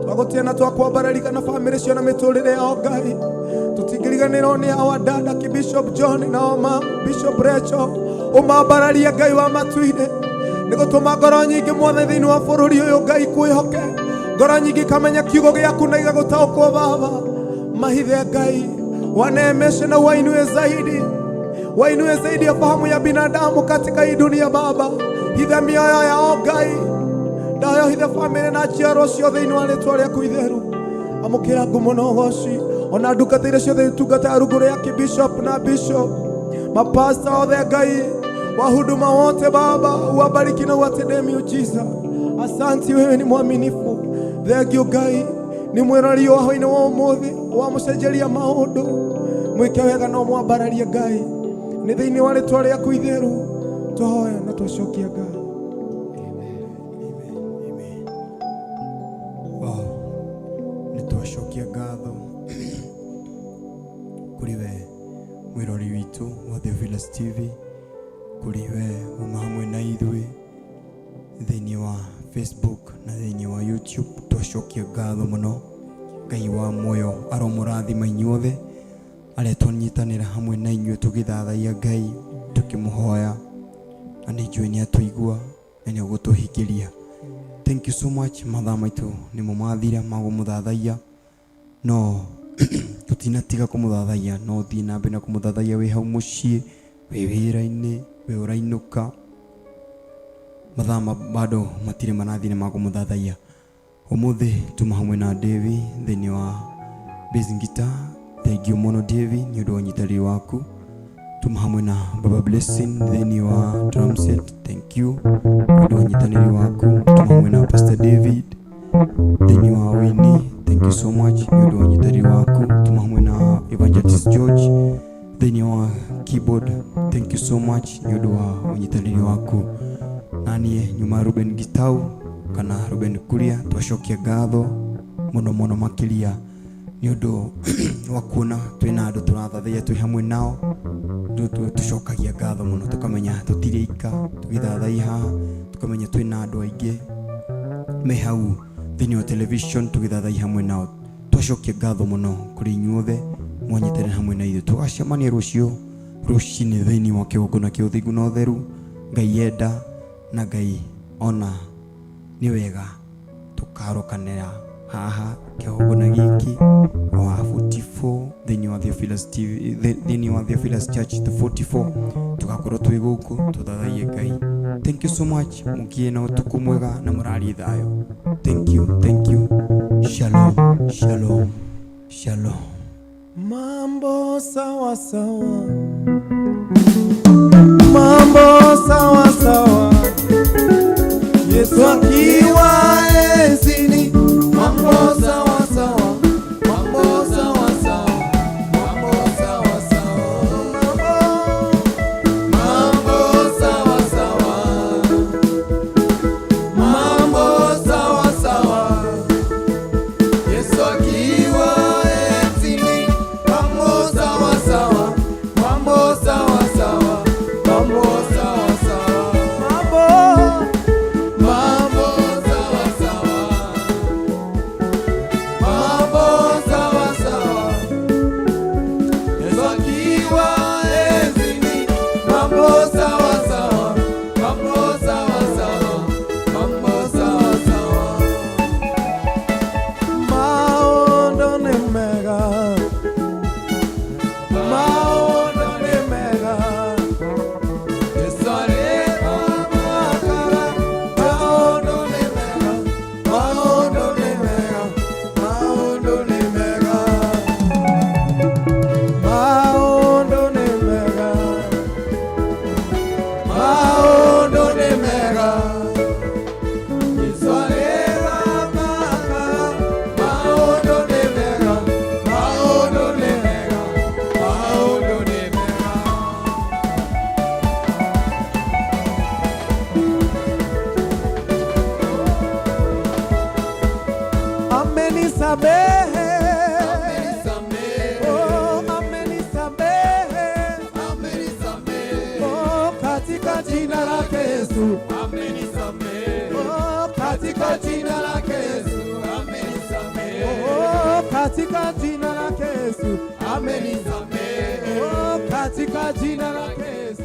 twagũtia na twakwambararia kana bamĩrĩ cio na mĩtũrĩre yao. Ngai, tũtingĩriganĩrwo nĩ awa dada ki Bishop John na oma Bishop Rachel. Ũmambararie, Ngai wa matu-inĩ, nĩ gũtũma ngoro nyingĩ, Mwathani, thĩinĩ wa bũrũri ũyũ, Ngai, kwĩhoke, ngoro nyingĩ ikamenya kiugo gĩaku na igagũtaũkwo. Baba, mahithe. Ngai, waneemeshe na wainue zaidi, wainue zaidi ya fahamu ya binadamu katika hii dunia. Baba, hitha mioyo yao. Ngai, ndayo hitha famĩlĩ na njiarwa ciothe thĩinĩ wa rĩtwa rĩaku itheru. Amũkĩra ngumo na ũgoci, ona ndungata iria ciothe itungataga rungu rĩa kibishop na bishop, mapasta othe. Ngai, wahuduma wote, Baba, uwabariki na uwatendee miujiza. Asanti, wewe ni mwaminifu. Thank you. Ngai, nĩ mwĩrori wa hwainĩ wa ũmũthĩ wamũcenjeria maũndũ, mwĩke wega no mwambararie. Ngai, nĩ thĩinĩ wa rĩtwa rĩaku itheru twahoya na twacokia Ngai. Amen, amen. Wow. Nĩ twacokia ngatho kũrĩ we mwĩrori witũ wa Theophilus TV, kũrĩ we uma hamwe na ithuĩ. Facebook na thĩinĩ wa YouTube. Twacokia ngatho mũno. Ngai wa muoyo aromũrathima inyuothe arĩa twanyitanĩra hamwe na inyuĩ tũgĩthathaiya Ngai, tũkĩmũhoya, na nĩ njũĩ nĩ atũigua na nĩ egũtũhingĩria. Thank you so much. Mathaa maitũ nĩmo mathira ma kũmũthathaiya, no tũtinatiga kũmũthathaiya. No ũthiĩ na mbere na kũmũthathaiya wĩ hau mũciĩ, wĩ wĩra-inĩ, wĩ ũrainũka. Mathaa bado matirĩ marathira ma kũmũthathaiya. Ũmũthĩ tuma hamwe na Davy thĩinĩ wa bass guitar. Thank you mũno, Davy, nĩ ũndũ wa ũnyitanĩri waku. Tuma hamwe na Baba Blessing thĩinĩ wa drum set. Thank you nĩ ũndũ wa ũnyitanĩri waku. Tuma hamwe na Pastor David thĩinĩ wa wini. Thank you so much nĩ ũndũ wa ũnyitanĩri waku. Tuma hamwe na Evangelist George thĩinĩ wa keyboard. Thank you so much nĩ ũndũ wa ũnyitanĩri waku. Na niĩ nyuma Ruben Gitau kana Ruben Kuria, twacokia ngatho mũno mũno makĩria nĩ ũndũ wa kuona twĩna andũ tũrathathaiya twĩ hamwe nao. Tũcokagia ngatho mũno, tũkamenya tũtirĩ ika tũgĩthathaiya haha, tũkamenya twĩna andũ aingĩ me hau thĩinĩ wa television tũgĩthathaiya hamwe nao. Twacokia ngatho mũno kũrĩ inyuothe mwanyitanĩra hamwe na ithuĩ. Tũgacemania rũciũ rũcinĩ thĩinĩ wa kĩgongona kĩa ũthingu na ũtheru, Ngai enda na Ngai ona nĩ wega, tũkarokanĩra haha kĩgongona gĩkĩ wa 44 thĩinĩ wa Theophilus TV, thĩinĩ wa Theophilus Church, the 44. Tũgakorwo twĩ gũkũ tũthathaiye Ngai. Thank you so much. Mũkie na ũtukũ mwega na mũrarie thayũ. Thank you, thank you. Shalom, shalom, shalom. Mambo sawa sawa, mambo sawa sawa, Yesu akiwa enzini, mambo sawa sawa, mambo sawa sawa, mambo sawa sawa, mambo, mambo sawa sawa, mambo sawa sawa. Yesu akiwa enzini, mambo sawa sawa, mambo sawa sawa, mambo sawa sawa, mambo, mambo sawa sawa, mambo sawa sawa. Yesu akiwa enzini, mambo sawa sawa, mambo sawa sawa, mambo sawa sawa. Maũndũ nĩ mega, maũndũ nĩ mega, Yesu arĩ makara. Maũndũ nĩ mega, maũndũ nĩ mega, maũndũ nĩ mega, maũndũ nĩ mega, maũndũ nĩ mega, Yesu arĩ makara. Maũndũ nĩ mega, maũndũ nĩ mega, maũndũ nĩ mega. Amenisamehe, oh, amenisamehe, oh, katika jina lake Yesu, oh, katika jina lake Yesu, oh, katika jina lake Yesu, oh, katika jina lake Yesu.